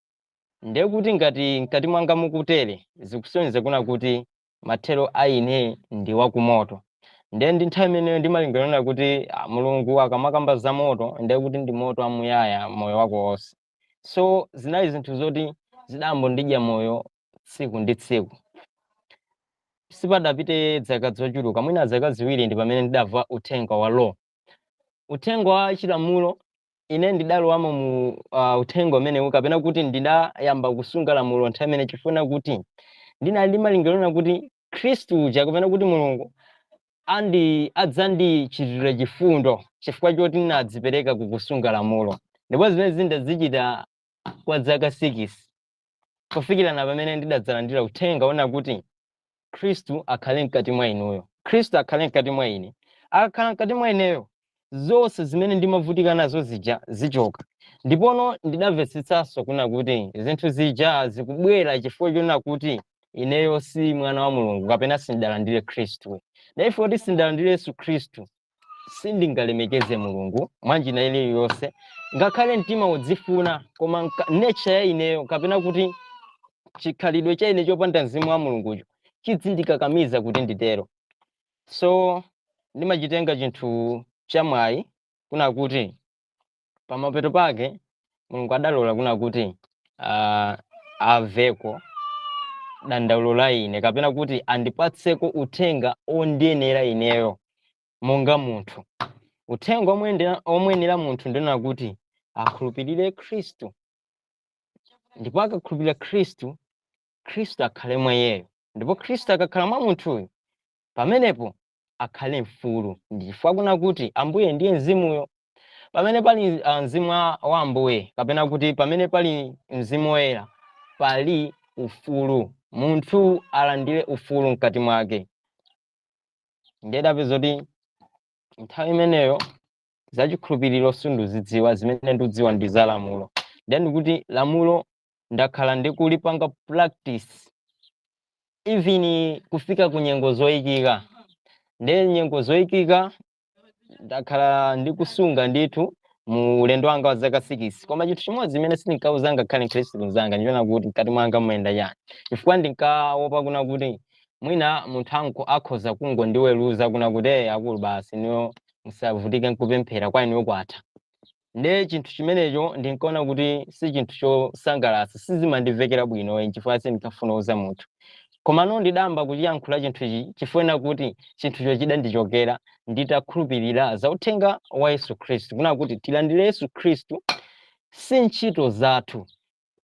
Speaker 1: ndiye kuti ngati mkati mwanga mukutere, zikusonyeza kuna kuti mathero a ine ndi wakumoto. Ndiye ndi nthawi imeneyo ndimalingalira kuti Mulungu akamakamba za moto, ndiye kuti ndi moto amuyaya moyo wako wonse. So zinali zinthu zoti zidambondidya moyo tsiku ndi tsiku. Sipadapite zaka zochuluka, mwina zaka 2, ndi pamene ndidamva uthenga wa law, uthenga wa chilamulo. Ine ndidalowamo mu uthenga umenewu, kapena kuti ndidayamba kusunga lamulo nthawi imene, chifuna kuti ndinali ndi malingaliro kuti Khristu uja, kapena kuti Mulungu, adzandichitira chifundo chifukwa choti ndinadzipereka kukusunga lamulo. Ndipo zimene zindazichita kwa zaka 6, kufikira na pamene ndidadzalandira uthenga ona kuti Khristu akhale mkati mwa inuyo, Khristu akhale mkati mwa ine. Akakhala mkati mwa ineyo, zonse zimene ndimavutika nazo zija zichoka. Ndipono ndidamvetsetsanso kuna kuti zinthu zija zikubwera chifukwa chona kuti ineyo si mwana wa Mulungu, kapena sindidalandire Khristu. Therefore kuti sindidalandire Yesu Khristu, sindingalemekeze Mulungu mwanjira iliyonse, ngakhale mtima udzifuna, koma nature ya ineyo, kapena kuti chikhalidwe cha ine chopanda mzimu wa Mulungucho, chidzindikakamiza kuti nditero. So ndimachitenga chinthu chamwayi kuna kuti pamapeto pake Mulungu adalola kuna kuti aveko dandaulo la ine, kapena kuti andipatseko uthenga ondiyenera ineyo monga munthu. Uthenga omwenera munthu ndinena kuti akhulupirire Khristu, ndipo akakhulupirira Khristu, Khristu akhale mwa iyeyo, ndipo Khristu akakhala mwa munthuyu, pamenepo akhale mfulu. Ndi chifukwa kuna kuti Ambuye ndiye mzimuyo. Pamene pali mzimu wa Ambuye, kapena kuti pamene pali Mzimu Woyera, pali ufulu. Munthu alandire ufulu mkati mwake. Ndiye dapeza kuti nthawi imeneyo zachikhulupiriro sindizidziwa, zimene ndikudziwa ndi za lamulo. Ndiye ndikuti lamulo ndakhala ndikulipanga practice even kufika ku nyengo zoyikika. Ndiye nyengo zoyikika ndakhala ndikusunga ndithu mu ulendo wanga wa zaka 6. Koma chinthu chimodzi chimene sindinkauzanga ngakhale mkhristu mzanga ndichona kuti mkati mwanga muyenda chani, chifukwa ndinkaopa kuna kuti Mwina munthu anko akhoza kungondiweruza kuna kuti, "Eh, akulu, basi niyo musavutike nkupemphera, kwa inuyo kwatha." Nde chinthu chimenecho ndinkaona kuti si chinthu chosangalatsa, sizimandimvekera bwino, chifukwa sindikafuna kuuza munthu. Komano ndidamba kuchiyankhula chinthu ichi chifukwa kuti chinthucho chidandichokera nditakhulupirira za uthenga wa Yesu Khristu, kuna kuti tilandire Yesu Khristu si ntchito zathu,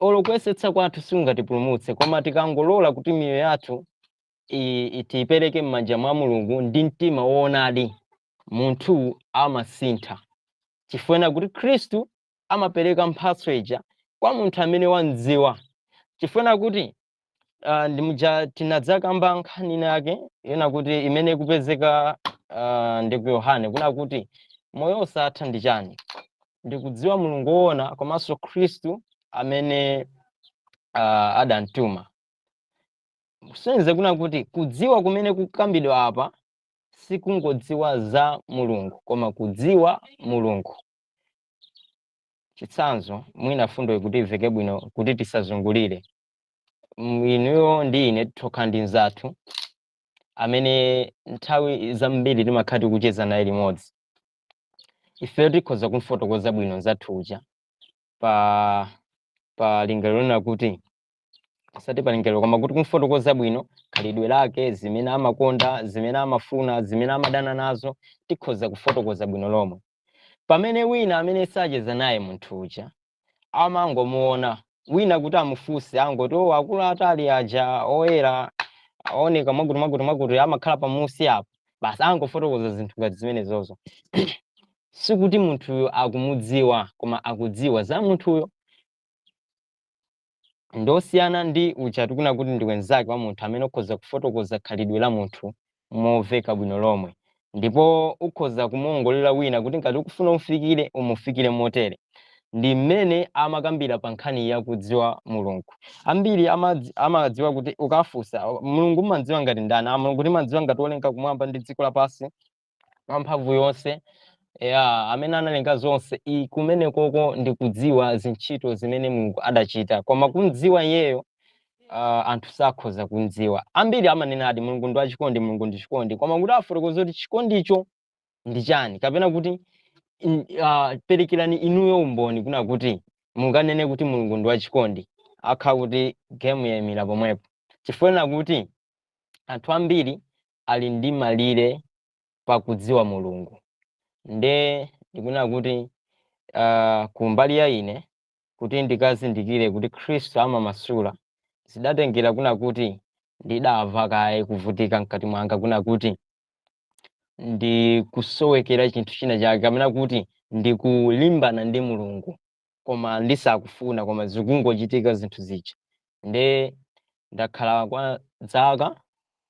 Speaker 1: olo kuyesetsa kwathu sikungatipulumutse, koma tikangolola kuti miyoyo yathu tiyipereke m'manja mwa Mulungu ndi mtima woonadi, munthu amasintha, chifukwa kuti Khristu amapereka mphatso ija kwa munthu amene wamdziwa. Chifukwa kuti ndimuja tinadzakamba nkhani ina yake yona kuti imene ikupezeka ndi ku Yohane, kuna kuti moyo osatha ndi chani? Ndikudziwa Mulungu woona komanso Khristu amene adamtuma. Kusonyeza kuna kuti kudziwa kumene kukambidwa apa sikungodziwa za Mulungu, koma kudziwa Mulungu. Chitsanzo, mwina fundo ikuti iveke bwino kuti tisazungulire. Inuyo ndi ine tokha ndi nzathu amene nthawi zambiri timakhala tikucheza naye limodzi. Ifeyo tikhoza kumfotokoza bwino nzathu uja pa lingaliro lina, kuti asati pa lingaliro, koma kuti kumfotokoza bwino khalidwe lake, zimene amakonda, zimene amafuna, zimene amadana nazo, tikhoza kufotokoza bwino lomwe. Pamene wina amene sacheza naye munthu uja amangomuona, wina kuti amufunse angoti, "Oh, akulu atali aja, oyera, aoneka mwakuti mwakuti mwakuti, amakhala pamusi apo," basi angofotokoza zinthu ngati zimenezozo. Sikuti munthuyo akumudziwa, koma akudziwa za munthuyo. Ndosiyana ndi uja tikuna kuti ndi wenzake wa munthu amene ukhoza kufotokoza khalidwe la munthu moveka bwino lomwe, ndipo ukhoza kumuongolera wina kuti ngati ukufuna umufikire, umufikire motere. Ndi mmene amakambira pa nkhani ya kudziwa Mulungu. Ambiri amadziwa kuti ukafunsa, "Mulungu umadziwa ngati ndani?" "Ah, Mulungu timadziwa ngati wolenga kumwamba ndi dziko lapansi, wamphamvu yonse ya amene analenga zonse." Kumenekoko ndi kudziwa zintchito zimene Mulungu adachita, koma kumdziwa iyeyo anthu sakhoza kumdziwa. Ambiri amanena ati Mulungu ndi wachikondi, Mulungu ndi chikondi, koma kuti afotokoze kuti chikondicho ndi chani, kapena kuti perekerani inuyo umboni kuna kuti munganene kuti Mulungu ndi wachikondi, akhala kuti game yayimira pomwepo, chifukwa kuti anthu ambiri ali ndi malire pakudziwa Mulungu. Nde ndikunena kuti kumbali ya ine, kuti ndikazindikire kuti Khristu amamasula, zidatengera kuna kuti ndidamva kaye kuvutika mkati mwanga, kuna kuti ndikusowekera chinthu china chake, kapena kuti ndikulimbana ndi Mulungu koma ndisakufuna, koma zikungochitika zinthu zija. Nde ndakhala kwa zaka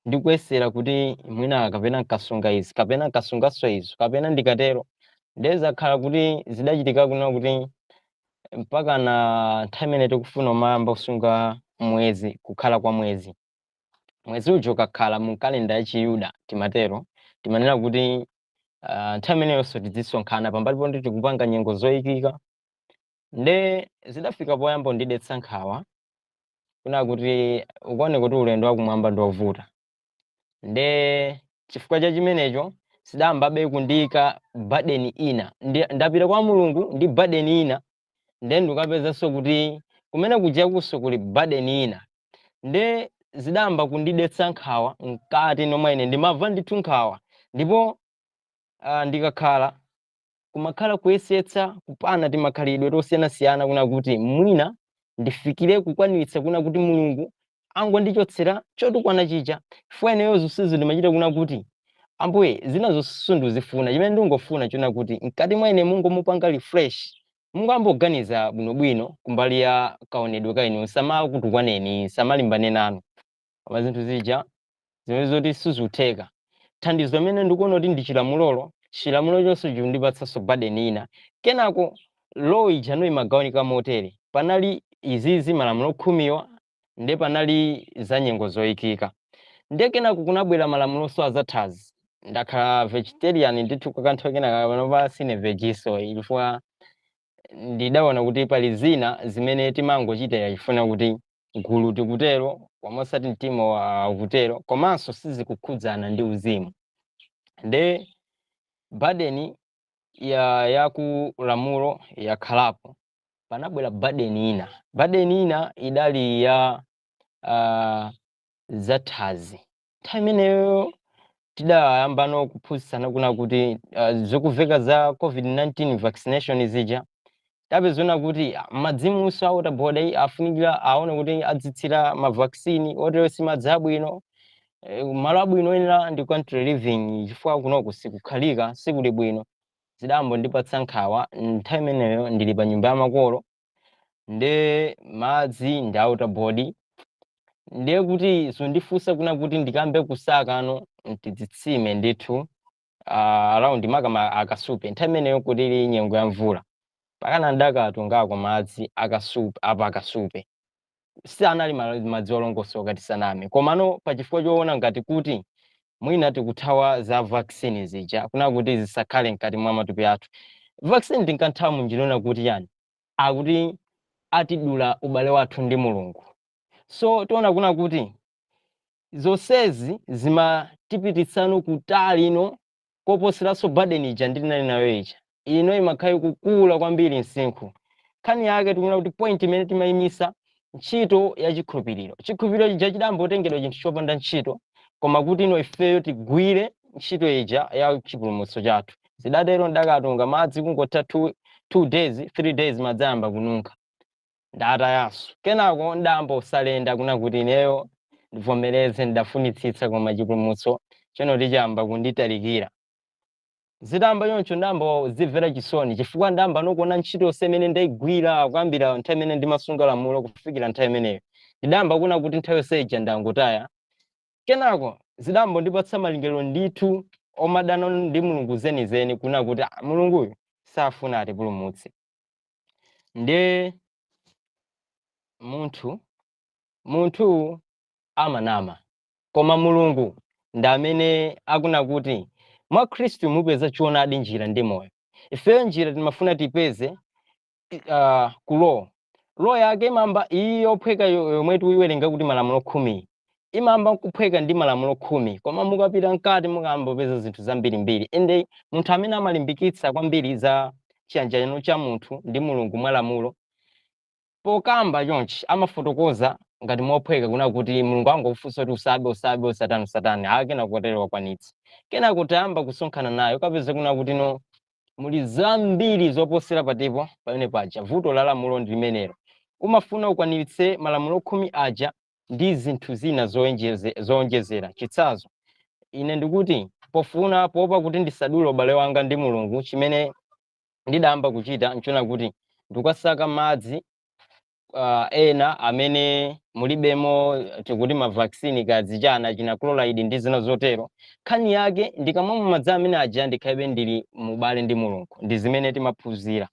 Speaker 1: ndikuyesera kuti mwina kapena nkasunga izi, kapena nkasunganso izo, kapena ndikatero. Nde zakhala kuti zidachitika kuna kuti mpaka na nthawi imene tikufuna umayamba kusunga mwezi, kukhala kwa mwezi, mwezi uja ukakhala mu kalenda ya Chiyuda, timatero, timanena kuti nthawi imeneyonso tidzisonkhana pambali poti tikupanga nyengo zoyikika. Nde zidafika poyamba ndidetsa nkhawa kuna kuti ukuone kuti ulendo wakumwamba ndi wovuta. Nde chifukwa cha chimenecho sidayambabe kundiyika burden ina. Ndapita kwa Mulungu ndi burden ina, nde ndikapezanso kuti kumene kujakunso kuli burden ina. Nde zidayamba kundidetsa nkhawa mkati nomwe ine ndimamva ndithu nkhawa, ndipo ndikakhala kumakhala kuyesetsa kupana timakhalidwe tosiyanasiyana kuna kuti mwina ndifikire kukwaniritsa kuna kuti Mulungu angondichotsera chotukwana chija, chifukwa ineyo zonsezo ndimachita kuna kuti, "Ambuye, zina zonse ndizifuna, chimene ndingofuna chona kuti mkati mwa ine mungomupanga refresh, mungamboganiza bwinobwino kumbali ya kaonedwe ka inu, samakutukwaneni, samalimbane nanu." Koma zinthu zija zimene zoti sizikutheka, thandizo limene ndikuona kuti ndi chilamulolo, chilamulo chonse chikundipatsanso burden ina. Kenako law ija no imagawanika motere: panali izizi, malamulo khumiwa, nde panali za nyengo zoyikika, nde kenako kunabwera malamulonso azathazi. Ndakhala vegetarian ndithu kwa kanthawi kenaka, panopa sine vegiso, chifukwa ndidaona kuti pali zina zimene timangochitira chifuna kuti Gulu tikutero, koma osati mtima wa kutero, komanso sizikukhudzana ndi uzimu. Nde burden ya ku lamulo yakhalapo. Panabwera burden ina. Burden ina idali ya zathanzi. Nthawi imeneyo tidayambano kuphunzitsana kuna kuti zikuveka za COVID-19 vaccination zija. Tapezona kuti madzimunso a Water Board afunikira aone kuti adzitsira ma vaccine otero si madzi abwino. Malo abwino oyenera ndi Country Living, chifukwa kunoku sikukhalika, sikuli bwino. Zidambo ndipatsa nkhawa. Nthawi imeneyo ndili pa nyumba ya makolo, nde madzi ndi a Water Board, ndiye kuti zondifunsa kuna kuti ndikambe kusakano tidzitsime ndithu around makama akasupe. Nthawi imeneyo kuti ili nyengo ya mvula, pakana ndakatungako madzi akasupe apa akasupe si anali madzi olongosoka, tisaname. Komano pachifukwa choona ngati kuti mwina tikuthawa za vaccine zija, kuna kuti zisakhale mkati mwa matupi athu. Vaccine tinkanthawa munjirona kuti yani akuti atidula ubale wathu ndi Mulungu. So tiona kuna kuti zonsezi zimatipititsano kutali ino koposeranso burden ija ndinali nayo ija. Ino imakhala kukula kwambiri msinkhu. Nkhani yake tikuona kuti point imene timayimisa ntchito ya chikhulupiriro, chikhulupiriro chija chidambotengedwa chinthu chopanda ntchito, koma kuti ino ifeyo tigwire ntchito ija ya chipulumutso chathu. Zidatero, ndakatunga madzi, kungotha 2 days, 3 days, madzi ayamba kununkha, ndatayanso. Kenako ndayamba usalenda kuna kuti ineyo ndivomereze, ndafunitsitsa, koma chipulumutso chino tichayamba kunditalikira. Zitamba choncho, ndayamba zimvera chisoni, chifukwa ndayamba nokuona ntchito yonse imene ndayigwira kuyambira nthawi imene ndimasunga lamulo kufikira nthawi imeneyo. Ndidayamba kuona kuti nthawi yonse ija ndangotaya. Kenako zidambo ndipatsa malingaliro ndithu omadana ndi Mulungu zenizeni, kuna kuti Mulunguyu safuna atipulumutse. Ndiye munthu amanama, koma Mulungu ndi amene akuna kuti mwa Khristu mupeza choonadi, njira ndi moyo. Ifeyo njira timafuna tipeze ku law. Law yake imamba iyi yophweka yomwe tikuiwerenga kuti malamulo 10, imamba kuphweka ndi malamulo 10, koma mukapita mkati mukamba kupeza zinthu zambirimbiri. Ende munthu amene amalimbikitsa kwambiri za chiyanjano cha munthu ndi Mulungu mwa lamulo, pokamba chonchi amafotokoza ngati mophweka kuna kuti Mulungu angokufunsa kuti usabe, usabe, usatani, usatani, ake nakutero wakwanitsa. Kenako tayamba kusonkhana nayo, kapeza kuna kuti no, muli zambiri zoposera patipo pamene paja. Vuto la lamulo ndi limenelo: umafuna ukwaniritse malamulo 10 aja ndi zinthu zina zowonjezera. Chitsanzo, ine ndikuti pofuna poopa kuti ndisadule ubale wanga ndi Mulungu, chimene ndidayamba kuchita nchona kuti ndikukasaka madzi ena amene mulibemo tikuti ma vaccine kadzichana china chloride ndi zina zotero. Nkhani yake ndikamamwa madzi amene aja, ndikhalibe ndili mubale ndi Mulungu. Ndi zimene timaphunzira.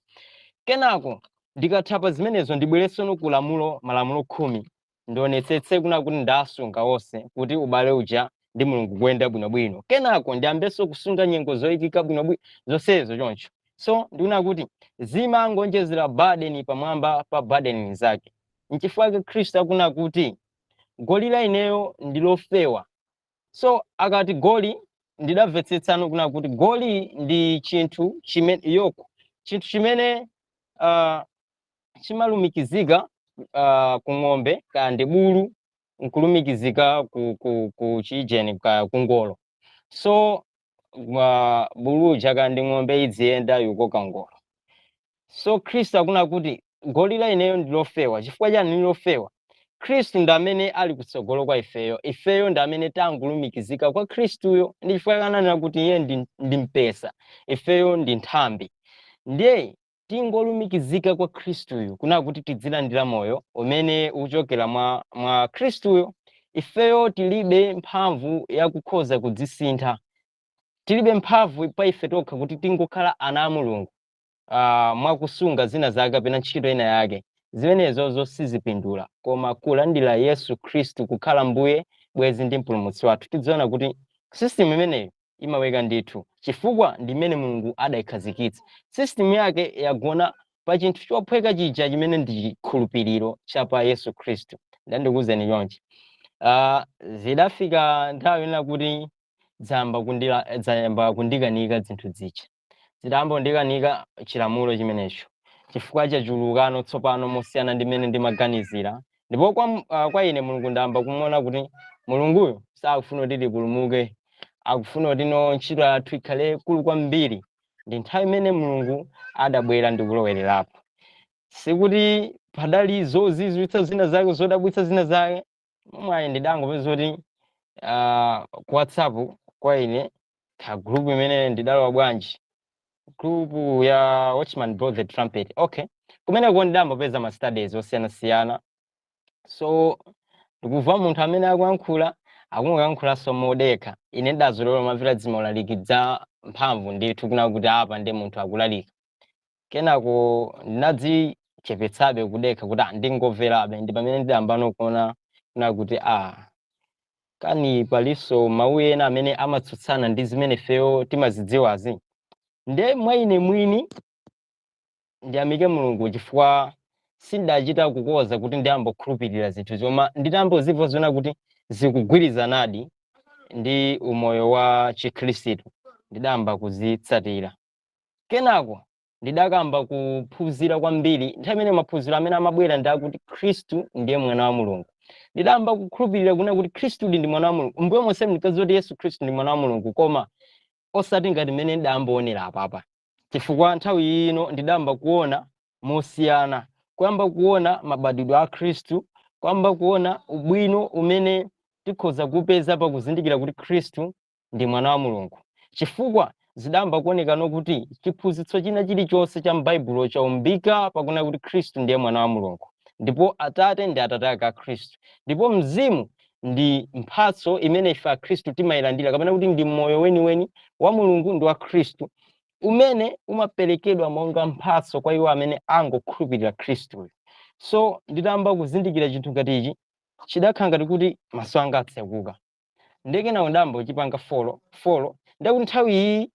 Speaker 1: Kenako ndikathapa zimenezo, ndibwerenso ku lamulo, malamulo 10, ndionetsetse kuna kuti ndasunga onse, kuti ubale uja ndi Mulungu kuyenda bwinobwino. Kenako ndiyambenso kusunga nyengo zoyikika bwinobwino, zonsezo choncho. So ndikuona kuti zimangonjezera burden pamwamba pa burden zake. Nchifukwa chake Khristu akuna kuti goli la ineyo ndi lofewa. So akati goli, ndidamvetsetsano kuna kuti goli ndi chinthu chimene yoke, chinthu chimene chimalumikizika ku ng'ombe kaya ndi bulu, nkulumikizika ku chijeni ka ku ngolo. So bulu kaya ndi ng'ombe idziyenda yukoka ngolo. So Khristu akuna kuti goli la ineyo ndi lofewa. Chifukwa chani ndi lofewa? Khristu ndi amene ali kutsogolo kwa ifeyo, ifeyo ndi amene tangulumikizika kwa Khristuyo. Ndi chifukwa kananena kuti iye ndi mpesa, ifeyo ndi nthambi. Ndiye tingolumikizika kwa Khristuyo kuna kuti tidzilandira moyo umene uchokera mwa Khristuyo. Ifeyo tilibe mphamvu yakukhoza kudzisintha, tilibe mphamvu pa ife tokha kuti tingokhala ana a Mulungu mwakusunga zina zake kapena ntchito ina yake. Zimenezozo sizipindula, koma kulandira Yesu Khristu kukhala Mbuye, bwezi ndi mpulumutsi wathu, tidziona kuti system imeneyo imaweka ndithu, chifukwa ndi mmene Mulungu adayikhazikitsa. System yake yagona pa chinthu chophweka chija chimene ndi chikhulupiriro cha pa Yesu Khristu. Ndandikuwuzeni chonchi, zidafika nthawi ina kuti zayamba kundikanika zinthu zija, zidayamba kundikanika chilamulo chimenecho, chifukwa chachulukano tsopano mosiyana ndi mmene ndimaganizira. Ndipo kwa ine Mulungu ndayamba kumuona kuti Mulunguyo sakufuna kuti tipulumuke, akufuna kuti no ntchito yathu ikhale kulu kwambiri. Ndi nthawi imene Mulungu adabwera ndi kulowererapo. Sikuti padali zozizwitsa zina zake, zodabwitsa zina zake. Mwayi ndidangopeza kuti ku WhatsApp kwa ine ka group imene ndidalowa bwanji, group ya Watchman Blow the Trumpet. Okay, kumeneko ndidambopeza ma studies osiyanasiyana. So ndikuva munthu amene akuyankhula, akungoyankhulanso modekha. Ine ndazolowera mamvera dzimaulaliki dza mphamvu ndithu, kuna kuti apa ndi munthu akulalika. Kenako ndinadzichepetsabe kudekha kuti ndingomverabe. Ndi pamene ndidayambano kuona kuna kuti kani palinso mawu ena amene amatsutsana ndi zimene ifeyo timazidziwazi. Nde mwa ine mwini ndiyamike Mulungu chifukwa sindachita kukoza kuti ndiyambokhulupirira zinthu, zoma nditambozimva zona kuti zikugwirizanadi ndi umoyo wa Chikhristu, ndidayamba kuzitsatira. Kenako ndidakamba kuphunzira kwambiri. Nthawi imene maphunziro amene amabwera ndi akuti Khristu ndiye mwana wa Mulungu. Ndidayamba kukhulupirira kuna kuti Khristu ndi mwana wa Mulungu. Mbuyo monse ndikadziwa kuti Yesu Khristu ndi mwana wa Mulungu, koma osati ngati mmene ndidayamboonera apapa, chifukwa nthawi ino ndidayamba kuona mosiyana, kuyamba kuona mabadwidwe a Khristu, kuyamba kuona ubwino umene tikhoza kupeza pakuzindikira kuti Khristu ndi mwana wa Mulungu, chifukwa zidayamba kuonekano kuti chiphunzitso china chilichonse cha m'Baibulo chaumbika pakunena kuti Khristu ndiye mwana wa Mulungu, ndipo Atate ndi Atate ake a Khristu, ndipo Mzimu ndi mphatso imene ife Akhristu timayilandira, kapena kuti ndi moyo weniweni wa Mulungu ndi wa Khristu umene umaperekedwa monga mphatso kwa iwo amene angokhulupirira Khristuyo. So nditayamba kuzindikira chinthu ngati ichi, chidakhala ngati kuti maso anga atsekuka. Ndiye kenako ndayamba kuchipanga follow follow. Ndekuti nthawi iyi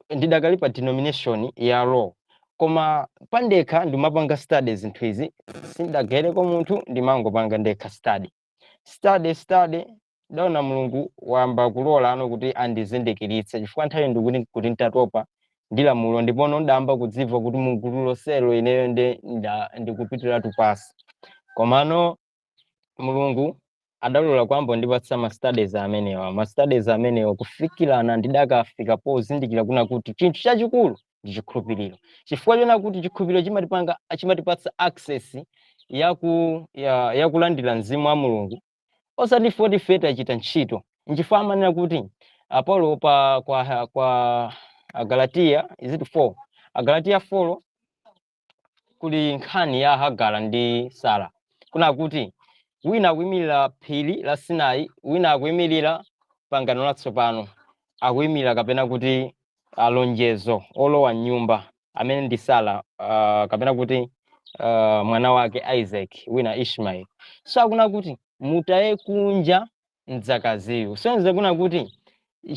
Speaker 1: ndidakali pa denomination ya law, koma pandekha ndimapanga study zinthu izi. Sindagawereko munthu, ndimangopanga ndekha study, study, study. Ndaona Mulungu wayamba kulola ano kuti andizindikiritse, chifukwa nthawi ndikuti kuti nditatopa ndi lamulo, ndipono ndayamba kudzimva kuti mugulu lonselo ineyo ndikupitiratu pasi. Komano Mulungu adalola kwamba ndipatsa ma studies amenewa, ma studies amenewa, kufikirana ndidakafika pozindikira kuna kuti chinthu chachikulu ndi chikhulupiriro, chifukwa chona kuti chikhulupiriro chimatipatsa access yakulandira mzimu wa Mulungu, osati foti ife tachita ntchito. Nchifukwa amanena kuti Paulo pa kwa Agalatiya, is it 4? Agalatiya 4, kuli nkhani ya Hagara ndi Sara, kuna kuti wina akuyimirira phiri la Sinai, wina akuyimirira pangano latsopano, akuyimirira kapena kuti alonjezo olowa nyumba amene ndi Sara, kapena kuti mwana wake Isaac, wina Ishmael. So akuna kuti mutaye kunja mdzakaziyu, sonze kuna kuti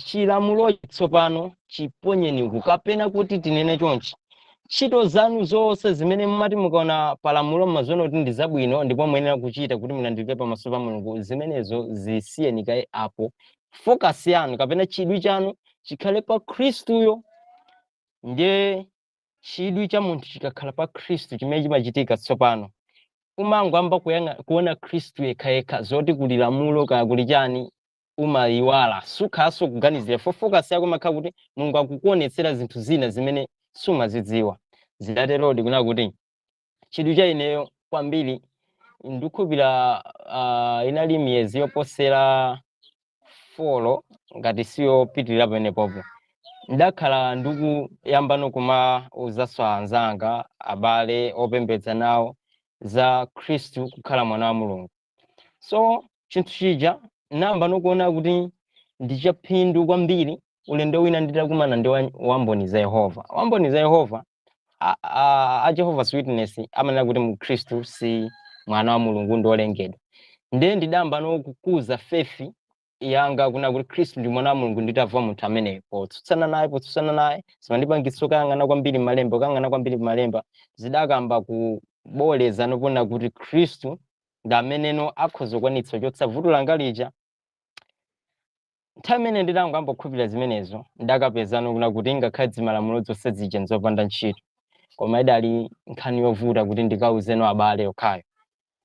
Speaker 1: chilamulo tsopano chiponyeni uku, kapena kuti tinene chonchi, ntchito zanu zonse zimene mumati mukaona palamulo mmaziona kuti ndi zabwino ndipo muyenera kuchita kuti mulandike pamaso pa Mulungu, zimenezo zisiyeni kaye apo. Focus yanu kapena chidwi chanu chikhale pa Khristuyo. Ndiye chidwi cha munthu chikakhala pa Khristu, chimene chimachitika tsopano, umangoyamba kuona Khristu yekhayekha. Zoti kuli lamulo kaya kuli chani umayiwala, sukhalanso kuganizira. Fo focus yako imakhala kuti Mulungu akukuonetsera zinthu zina zimene sumazidziwa. Zidaterodi kuna kuti chidwi cha ineyo kwambiri, ndikukhulupirira inali miyezi yoposera 4 ngati siyopitirira pamenepopo, ndakhala ndikuyambano kumauzanso anzanga, abale opembedza nawo, za Khristu kukhala mwana wa Mulungu. So chinthu chija namba nokuona kuti ndi chaphindu kwambiri. Ulendo wina nditakumana ndi wamboni za Yehova, wamboni za Yehova, a Jehovah's Witness, amanena kuti Mkhristu si mwana wa Mulungu, ndi olengedwa. Ndiye ndidamba nokukuza faith yanga kuna kuti Khristu ndi mwana wa Mulungu nditamva munthu ameneyo. Potsutsana naye zimandipangitsa kuyang'ana kwambiri malemba, kuyang'ana kwambiri malemba, zidakamba kuboleza nopona kuti Khristu Ndi ameneno akhoza kukwanitsa kuchotsa vuto langa lija. Nthawi imene nditangoyamba kukhulupirira zimenezo, ndakapezano kuna kuti ngakhale zimalamulo zonse zija nzopanda ntchito. Koma idali nkhani yovuta kuti ndikauzeno abale okhayo.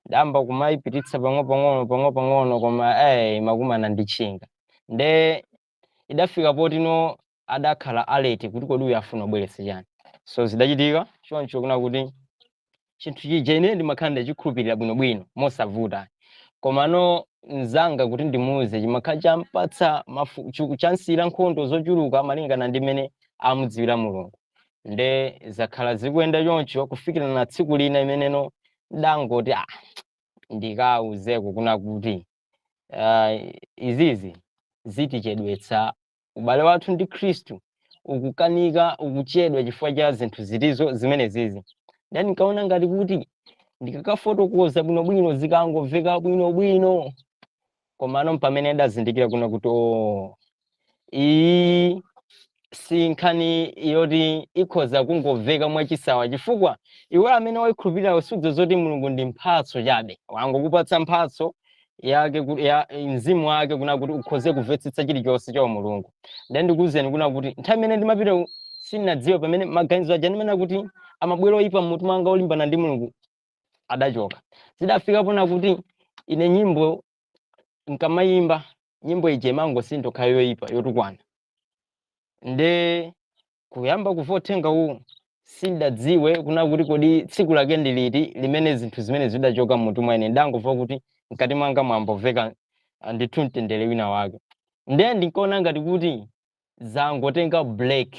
Speaker 1: Ndamba kumayipititsa pang'ono pang'ono pang'ono, koma imakumana ndi tchinga. Nde idafika potino adakhala alert kuti kodi uyu afuna kubweretsa chani. So zidachitika choncho kuna kuti chinthu chija ine ndimakhala ndachikhulupirira bwinobwino mosavuta, komano mzanga kuti ndimuuze chimakhala champatsa chansiyira nkhondo zochuluka malingana ndi mmene amudziwira Mulungu. Nde zakhala zikuyenda choncho kufikira na tsiku lina imeneno ndangoti ndikauzeko kuna kuti izizi zitichedwetsa ubale wathu ndi Khristu, ukukanika, ukuchedwa chifukwa cha zinthu zitizo zimene zizi. Then nkaona ngati kuti ndikakafotokoza bwinobwino zikangomveka bwinobwino, komano pamene ndazindikira kuna kuti oh, iyi si nkhani yoti ikhoza kungomveka mwachisawa, chifukwa iwe amene wayikhulupirira sudziwa zoti Mulungu ndi mphatso chabe, wangokupatsa mphatso yake ya mzimu wake kuna kuti ukhoze kumvetsetsa chilichonse cha Mulungu. Ndiye ndikuwuzeni kuna kuti nthawi imene ndimapita sindinadziwe pamene maganizo aja ndimene kuti amabwera oyipa mmutu mwanga olimbana ndi Mulungu adachoka. Zidafika pona kuti ine nyimbo nkamayimba, nyimbo ija imangosintha kukhala yoyipa yotukwana. Nde kuyamba kumva uthenga uwu sindadziwe kuna kuti kodi tsiku lake ndi liti limene zinthu zimene zidachoka mmutu mwa ine. Ndangomva kuti mkati mwanga mwamboveka ndithu mtendere wina wake. Ndiye ndinkaona ngati kuti zangotenga break,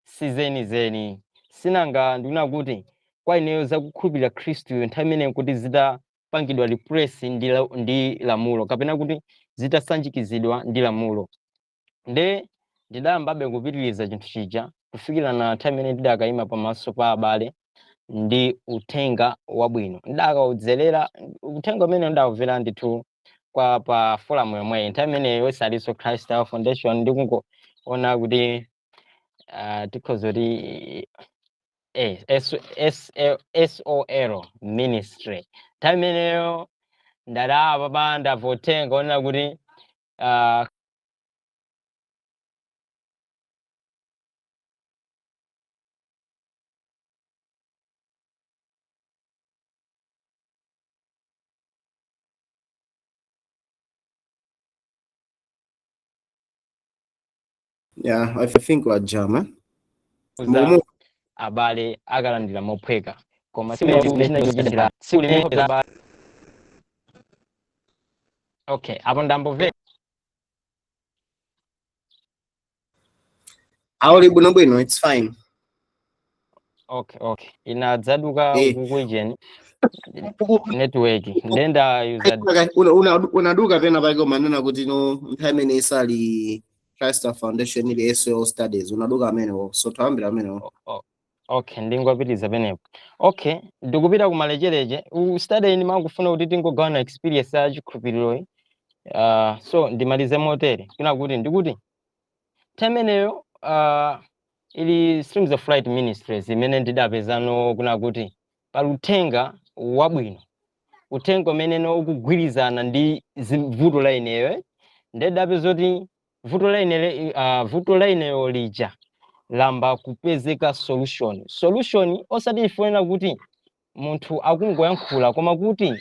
Speaker 1: sizenizeni. Sinanga ndikuona kuti kwa ineyo zakukhulupirira Khristuyo nthawi imeneyo kuti zitapangidwa replace ndi lamulo, kapena kuti zitasanjikizidwa ndi lamulo. Nde ndidayambabe kupitiriza chinthu chija kufikira na nthawi imene ndidakayima pamaso pa abale ndi uthenga wabwino. Ndidakaudzerera uthenga umene ndidawumvera ndithu kwa pa forum yomweyi nthawi imeneyo isalinso Christ Tower Foundation, ndikungoona kuti tikhoza kuti S, S, SOL ministry. Nthawi imeneyo ndadapa pa ndamva uthenga onena kuti
Speaker 2: Yeah, I think wajama.
Speaker 1: Za
Speaker 2: Mumu
Speaker 1: abale akalandira mophweka, koma tsiku limene. Okay, apo ndamboveka.
Speaker 2: Auli bwino bwino, it's fine.
Speaker 1: Okay, inadzaduka kukuijeni network, ndenda user.
Speaker 2: Unaduka pena pake umanena kuti no nthawi imene isali Christ Foundation ili SOL Studies, unaduka amenewo, so tawambira amenewo.
Speaker 1: Okay, ndingopitiriza penepo. Okay, ndikupita kumalechereche study ini mangufuna kuti tingogawana experience ya chikhulupiriroyi. So ndimalize motere kuna kuti ndikuti nthawi imeneyo ili Streams of Light Ministries imene ndidapezano kuna kuti pali uthenga wabwino, uthenga umeneno ukugwirizana ndi vuto la ineyo. Ndidapeza kuti vuto la inele, vuto la ineyo lija lamba kupezeka solution. Solution osati ifonera kuti munthu akungoyankhula, koma kuti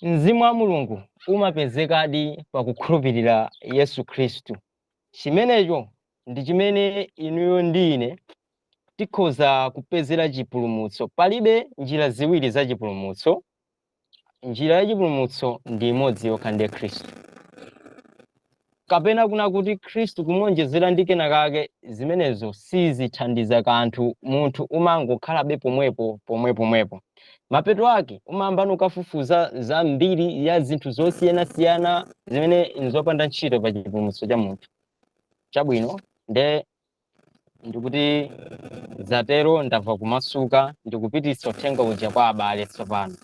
Speaker 1: mzimu wa Mulungu umapezekadi pakukhulupirira Yesu Khristu. Chimenecho ndi chimene inuyo ndi ine tikhoza kupezera chipulumutso. Palibe njira ziwiri za chipulumutso. Njira ya chipulumutso ndi imodzi yokha, ndiye Khristu. Kapena kuna kuti Khristu kumuonjezera ndi kena kake, zimenezo sizithandiza kanthu. Munthu umangokhalabe pomwepo pomwe pomwepo. Mapeto ake umayamba nukafufuza zambiri ya zinthu zosiyanasiyana zimene nzopanda ntchito pa chipulumutso cha munthu. Chabwino, nde ndikuti zatero, ndamva kumasuka, ndikupititsa uthenga uja kwa abale tsopano.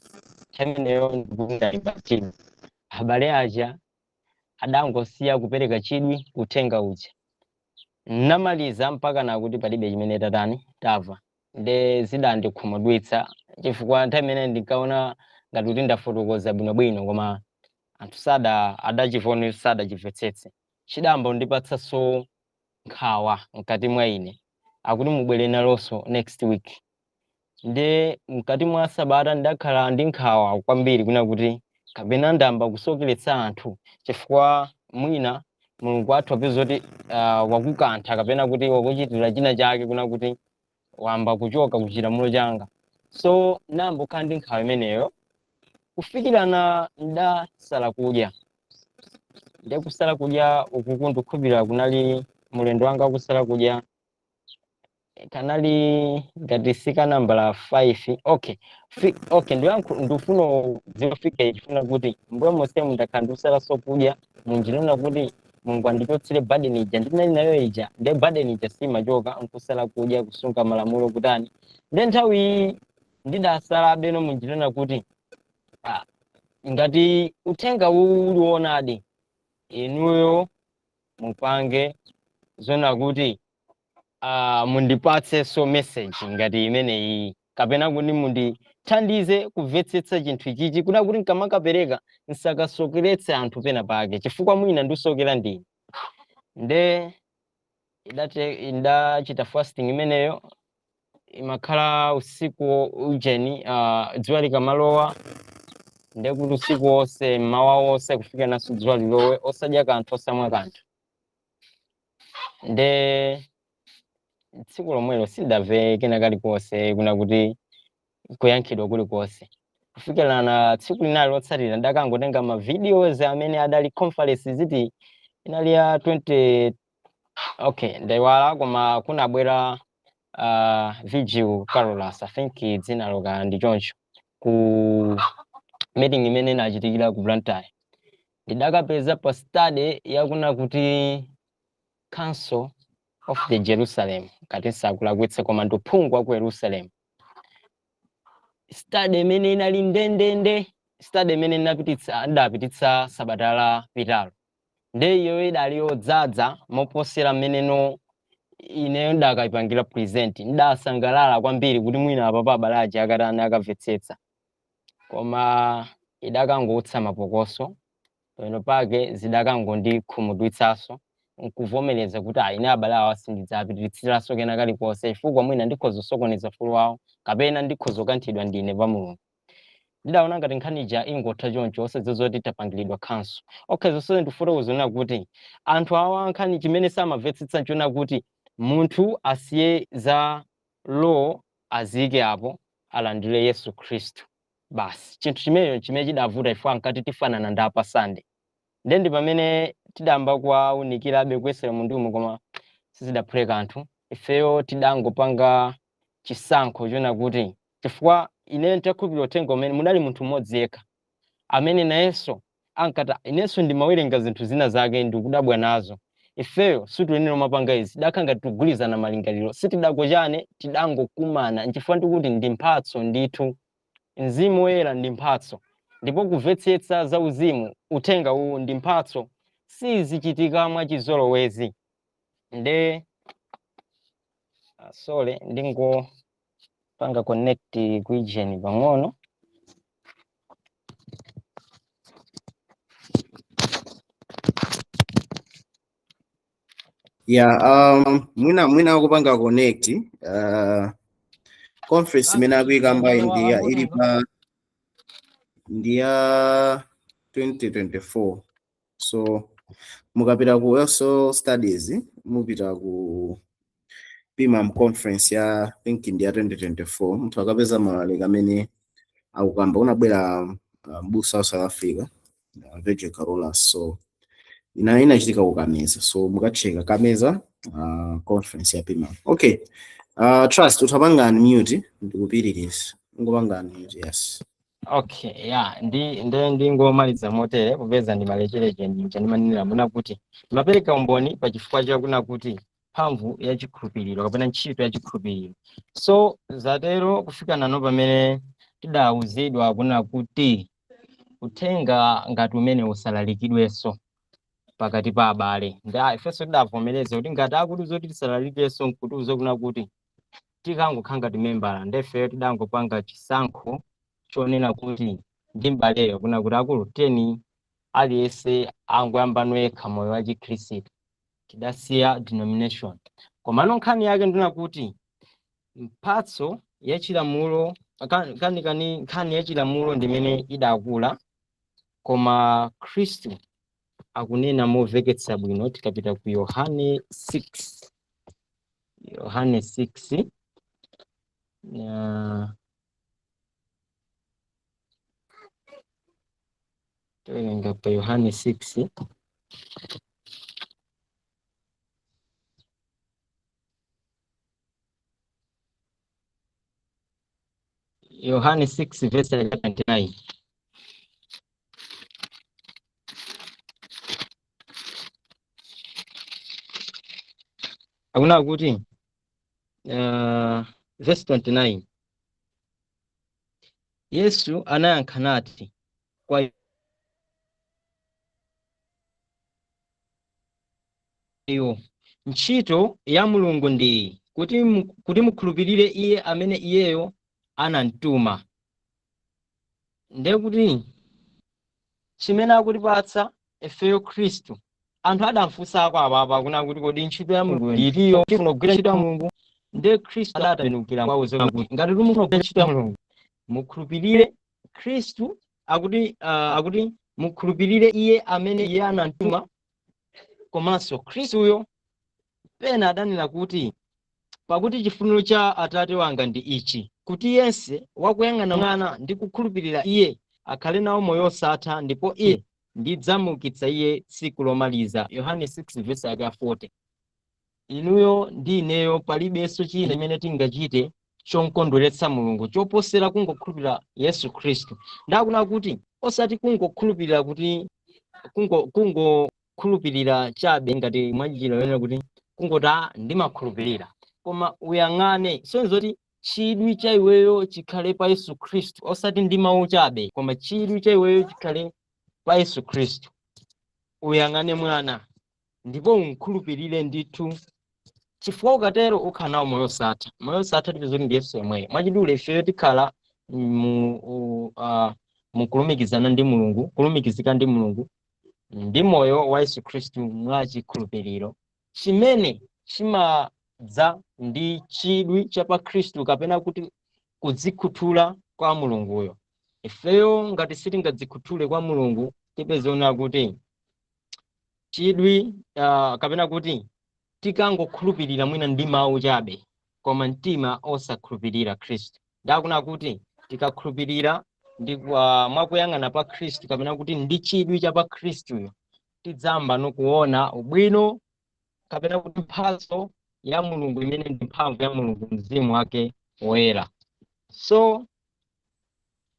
Speaker 1: Nthawi imeneyo ndikuti ndalimba mtima. Abale aja adangosiya kupereka chidwi uthenga uja, namaliza mpaka nakuti palibe chimene tatani tamva. Nde zidandikhumudwitsa, chifukwa nthawi imene ndinkaona Ngati kuti ndafotokoza bwinobwino, koma anthu sada adachivone, sadachimvetsetse. Chidamba ndipatsanso nkhawa mkati mwa ine, akuti mubwere nalonso next week. Nde mkati mwa sabata ndakhala ndi nkhawa kwambiri kuna kuti kapena ndamba kusokeretsa anthu, chifukwa mwina Mulungu wathu apeza kuti wakukantha kapena kuti wakuchitira china chake, kuna kuti wamba kuchoka kuchilamulo changa. So nambokhala ndi nkhawa imeneyo kufikirana ndasala kudya. Ndiye kusala kudya uku ndikukhulupirira kunali mulendo wanga wakusala kudya, kanali ngati sika nambala 5. Okay, okay, ndifuna zifike chifuna kuti mbuyo monsemu ndakhala ndikusala sokudya munjinona kuti Mulungu andichotsere burden ija ndinali nayo ija. Ndiye burden ija simachoka nkusala kudya, kusunga malamulo, kutani. Ndiye nthawi iyi ndidasala beno munjinona kuti ngati uthenga uliwonadi, inuyo mupange zona kuti mundipatsenso message ngati imeneyi, kapena kuti mundithandize kumvetsetsa chinthu ichichi, kuna kuti nkamakapereka nsakasokeretse anthu pena pake, chifukwa mwina ndisokera ndine. Nde idate ndachita fasting imeneyo, imakhala usiku ujeni, dzuwa likamalowa, nde kuti usiku wonse, mmawa wonse, kufika naso dzuwa lilowe, osadya kanthu, osamwa kanthu. Nde tsiku lomwelo sindamve kena kalikonse kuna kuti kuyankhidwa kulikonse, kufikira na tsiku linali lotsatira ndakangotenga ma videos amene adali conference ziti inali ya 20, okay, ndaiwala, koma kunabwera Vigil Carolus, I think dzina loka ndi choncho, ku meeting imene inachitikira ku Blantyre. Ndidakapeza pa study yakuna kuti Council of the Jerusalem, ngati nsakulakwitsa, koma ndi uphungu wa ku Jerusalem, study imene inali ndendende study imene ndapititsa sabata la pitalo. Nde iyo idali yodzaza moposera mmeneno ineyo ndakayipangira present. Ndasangalala kwambiri kuti mwina apa abalaji akatani, akamvetsetsa, koma idakangotsa mapokoso pano pake, zidakangondikhumudwitsanso nkuvomereza kuti ayi, ine abale awa sindidzapitiritsiranso kena kalikonse, chifukwa mwina ndikhoza kusokoneza ufulu wawo kapena ndikhoza kukanthidwa ndine pa Mulungu. Ndidaona ngati nkhani ija ingotha choncho, osadziwa zoti tapangiridwa cancel. Okay, zonse ndikufotokoza zonena kuti anthu awa nkhani chimene samamvetsetsa nchona kuti munthu asiye za law, azike apo, alandire Yesu Khristu basi. Chinthu chimenecho chimene chidavuta, ifo ankati tifanana ndi apa Sunday. Nde ndi pamene tidamba kuwaunikirabe, kuyesera mundumu, koma sizidaphule kanthu. Ifeyo tidangopanga chisankho chona kuti chifukwa ine ntakhulupirira uthenga umene mudali munthu mmodzi yekha amene nayenso ankati inenso ndimawerenga zinthu zina zake ndikudabwa nazo, ifeyo situyenera mapanga izi. Tidakhala ngati tikugwirizana malingaliro, sitidakochane, tidangokumana. Nchifukwa ndikuti ndi mphatso ndithu, Mzimu Woyera ndi mphatso, ndipo kumvetsetsa za uzimu, uthenga uwu ndi mphatso, sizichitika mwachizolowezi. Nde sorry, ndingopanga connect kuijeni pang'ono.
Speaker 2: Yeah, mwina akupanga connect, conference imene akuyikamba ndi ya ili pa ndi ya 2024. So mukapita ku also studies, mupita ku PIMAM conference ya think ndi ya 2024, munthu akapeza malaliki amene akukamba unabwera mbusa wa South Africa, Virgil Carolus. So ina inachitika ku Kameza, so mukacheka Kameza conference ya PIMAM. Okay, Trust, utapanga unmute ndikupitiriza, ungopanga unmute, yes.
Speaker 1: Okay, yeah, ndi nde ndingomaliza motere, popeza ndi malechereche ndinja ndimanenera muna kuti ndimapereka umboni pa chifukwa chakuna kuti mphamvu ya chikhulupiriro kapena ntchito ya chikhulupiriro. So zatero kufika nano pamene tidawuzidwa kuna kuti uthenga ngati umene usalalikidwenso pakati pa abale. Ndi ifenso tidavomereza kuti ngati akuti zoti tisalalikenso, nkutiuza kuna kuti tikangokhala ngati membala. Ndefeyo tidangopanga chisankho chonena kuti ndi m'baleyo kuna kuti akulu teni aliyense angoyamba yekha moyo wa chikhristu, tidasiya denomination. Komano nkhani yake ndina kuti mphatso yachilamulo kani nkhani yachilamulo ndimene idakula, koma Khristu akunena momveketsa bwino tikapita ku Yohane 6, Yohane 6 towerenga pa Yohane 6, Yohane 6 verse 29. Akuna kuti verse 29, Yesu anayankha nati kwa iwo, ntchito ya Mulungu ndi iyi, kuti mukhulupirire iye amene iyeyo anamtuma. Ndiye kuti chimene akutipatsa ifeyo Khristu, anthu adamfunsako apapa kuna kuti kodi ntchito ya Mulungu nditiyo, tifuna kugwira ntchito ya Mulungu. Ndiye Khristu adatembenukira kwauza kuti ngati mufuna kugwira ntchito ya Mulungu mukhulupirire Khristu, akuti mukhulupirire iye amene iye anamtuma. Komanso Khristuyo pena adanena kuti pakuti chifuniro cha Atate wanga ndi ichi, kuti yense wakuyang'ana Mwana ndi kukhulupirira iye akhale nawo moyo osatha, ndipo iye ndidzamuukitsa iye tsiku lomaliza. Yohane 6 verse yake 40. Inuyo ndi ineyo palibenso china chimene tingachite chomkondweretsa Mulungu choposera kungokhulupirira Yesu Khristu. Ndakuna kuti osati kungokhulupirira kuti kungokhulupirira chabe ngati mwanjira yonena kuti kungoti ndimakhulupirira, koma uyang'ane sonzoti chidwi cha iweyo chikhale pa Yesu Khristu, osati ndi mawu chabe, koma chidwi cha iweyo chikhale pa Yesu Khristu. Uyang'ane Mwana ndipo umkhulupirire ndithu, chifukwa ukatero ukhala nawo moyo osatha. Moyo osatha tipeza kuti ndi Yesu yemweyo. Mwachidule ifeyo tikhala mukulumikizana ndi Mulungu, kulumikizika ndi Mulungu ndi moyo wa Yesu Khristu mwachikhulupiriro chimene chimadza ndi chidwi cha pa Khristu, kapena kuti kudzikhuthula kwa Mulunguyo. Ifeyo ngati sitingadzikhuthule kwa Mulungu, tipeza kuti chidwi kapena kuti tikangokhulupirira mwina ndi mawu chabe, koma mtima osakhulupirira Khristu. Ndakuna kuti tikakhulupirira ndi mwakuyang'ana pa Khristu, kapena kuti ndi chidwi cha pa Khristuyo, tidzamba nokuona ubwino kapena kuti mphatso ya Mulungu imene ndi mphamvu ya Mulungu, mzimu wake woyera. So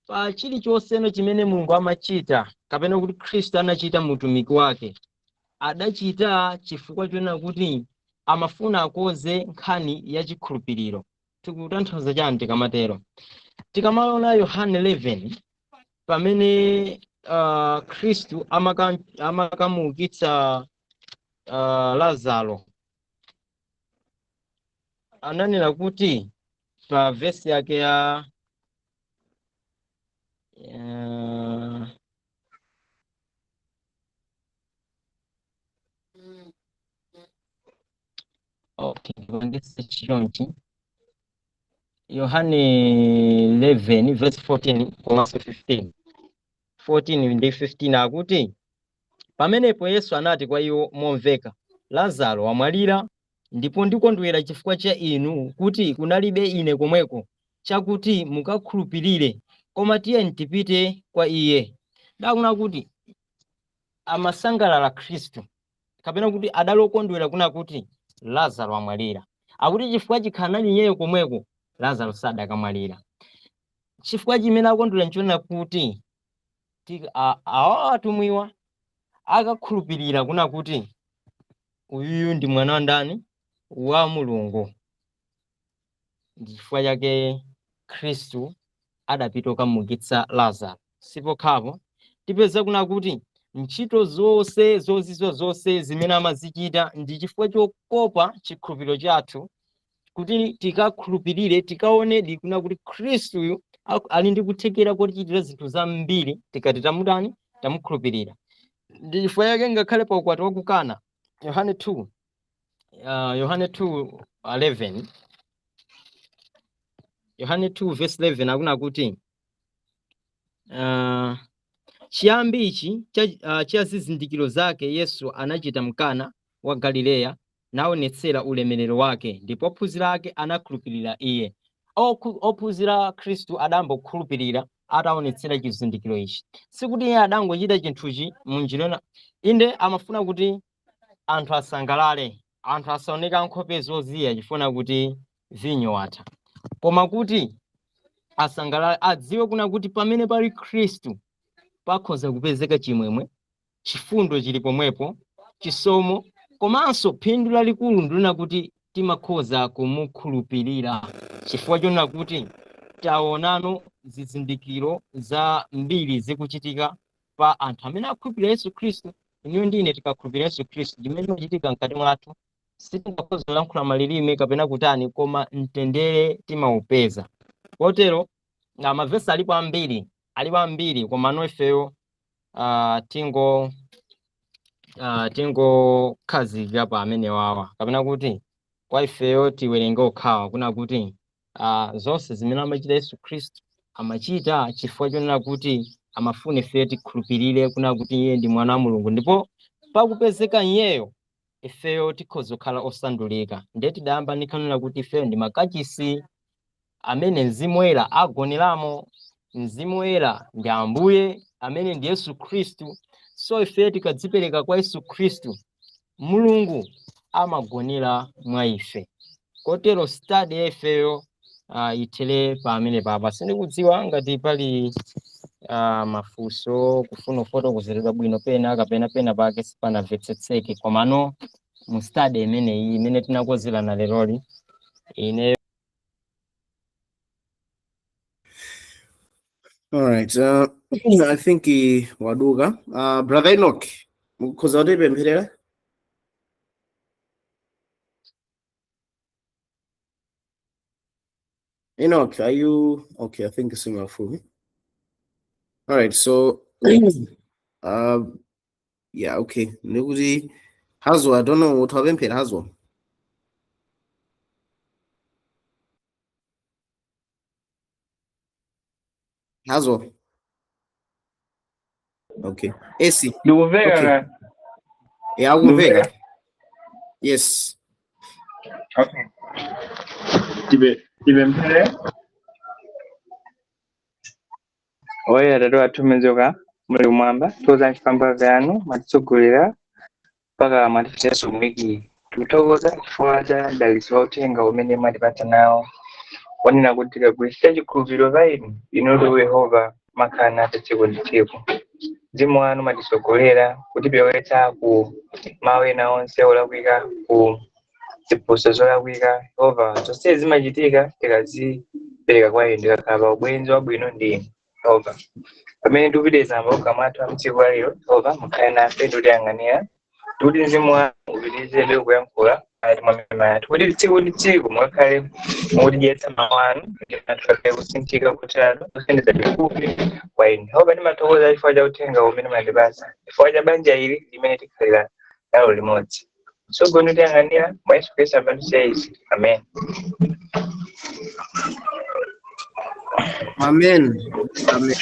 Speaker 1: pa chilichonse chimene Mulungu amachita kapena kuti Khristu anachita mutumiki wake, adachita chifukwa chonena kuti amafuna akoze nkhani ya chikhulupiriro. Tikutanthauza chani tikamatero? Tikamaona Yohane 11 pamene Khristu amakamuukitsa Lazaro, ananena kuti pa vesi yake ya okay, ndipangise chonchi, Yohane 11 verse 14 komanso 15, 14 ndi 15, akuti pamenepo Yesu anati kwa iwo momveka, Lazaro wamwalira, ndipo ndikondwera chifukwa cha inu kuti kunalibe ine komweko, chakuti mukakhulupirire, koma tiyeni tipite kwa iye. Ndakuna kuti amasangalala Khristu, kapena kuti adalokondwera kuna kuti Lazaro wamwalira, akuti chifukwa chikhala nali iyeyo komweko Lazaro sadakamwalira. Chifukwa chimene akondwera nchonena kuti awa atumwiwa akakhulupirira kuna kuti uyuyu ndi mwana wa ndani? Wa Mulungu. Ndi chifukwa chake Khristu adapita kukamukitsa Lazaro. Sipokhapo, tipeza kuna kuti ntchito zonse zozizwa zonse zimene amazichita ndi chifukwa chokopa chikhulupiriro chathu kuti tikakhulupirire, tikaonedi kuna kuti Khristuyu Ali ndi kuthekera kotichitira zinthu zambiri tikati tamutani, tamukhulupirira. Ndi chifukwa chake ngakhale pa ukwati wa ku Kana, Yohane 2, Yohane 2:11, Yohane 2 verse 11 akuna kuti chiyambi ichi cha zizindikiro zake Yesu anachita mkana wa Galileya, naonetsera ulemerero wake, ndipo ophunzira ake anakhulupirira iye. Ophunzira Khristu adambokhulupirira ataonetsera chizindikiro ichi. Sikuti iye adangochita chinthuchi munjira ina, inde amafuna kuti anthu asangalale, anthu asaoneke nkhope zoziya chifuna kuti vinyo watha, koma kuti asangalale, adziwe kuna kuti pamene pali Khristu pakhoza kupezeka chimwemwe, chifundo chili pomwepo, chisomo, komanso phindu lalikulu ndilina kuti timakhoza kumukhulupirira, chifukwa chonena kuti taonano zizindikiro za mbiri zikuchitika pa anthu amene akhulupirira Yesu Khristu. Inuyo ndi ine tikakhulupirira Yesu Khristu, chimene chimachitika mkati mwathu sitingakhoza kulankhula malilime kapena kutani, koma mtendere timaupeza. Kotero na mavesi alipo ambiri, alipo ambiri, koma ano ifeyo tingokhazikika pa amene wawa, kapena kuti kwa ifeyo tiwerenge okhawa kuna kuti zonse zimene amachita Yesu Khristu amachita chifukwa chonena kuti amafuna ifeyo tikhulupirire kuna kuti iye ndi mwana wa Mulungu, ndipo pakupezeka iyeyo ifeyo tikhoza kukhala osandulika. Ndiye tidayamba ndikhanena kuti ifeyo ndi makachisi amene Mzimu Woyera agoneramo. Mzimu Woyera ndi Ambuye amene ndi Yesu Khristu. So ifeyo tikadzipereka kwa Yesu Khristu, Mulungu amagonera mwa ife. Kotero study ya ifeyo ithere pa amene papa. Sindikudziwa ngati pali mafunso, kufuna kufotokozeredwa bwino pena kapena pena pake sipanamvetsetseke, komano mu study imeneyi imene tinakozerana leroli ine.
Speaker 2: All right, I think waduka. Brother Enoch, mukhoza kutipempherera? Enoch, are you okay? I think it's enough for me. All right, so yeah, okay. Ndikuti Hazo, I don't know what wapemphera Hazo. Hazo. Okay. Esi.
Speaker 3: Ndikuveka
Speaker 2: Okay.
Speaker 3: ka?
Speaker 2: Yeah, akumveka. Yes.
Speaker 3: Okay. Tipemphere. Oye Atate wathu mmenzoka muli kumwamba, thokozani chifukwa vyanu mwatitsogolera mpaka mwatifikiranso mu wiki. Tikuthokoza chifukwa cha dalitso la uthenga umene mwatipatsa nawo, onena kuti tikagwiritsa chikhulupiriro pa inu, inutu Yehova makhala nafe tsiku ndi tsiku. Mzimu wanu mwatitsogolera kutipewetsa ku mawu ena onse olakwika, ku ziphunzitso zolakwika. Yehova, zonse zimachitika tikazipereka kwa inu, tikakhala pa ubwenzi wabwino ndi inu. Yehova, pamene tikupitiriza mapulogalamu athu a mtsiku la lero, Yehova mukhale nafe ndi kutiyang'anira, ndikuti mzimu wanu upitirizebe kuyankhula mkati mwa mitima yathu, kuti tsiku ndi tsiku mukakhale mukutidyetsa mawu anu, kuti anthu akhale kusinthika kotheratu, kusendeza chifupi kwa inu. Yehova, ndimathokoza chifukwa cha uthenga umene mwatipatsa, chifukwa cha banja ili limene tikhalira nalo limodzi. Tsogolo nditiyang'anira mwa Yesu Khristu amene izi. Amen.
Speaker 2: Amen. Amen.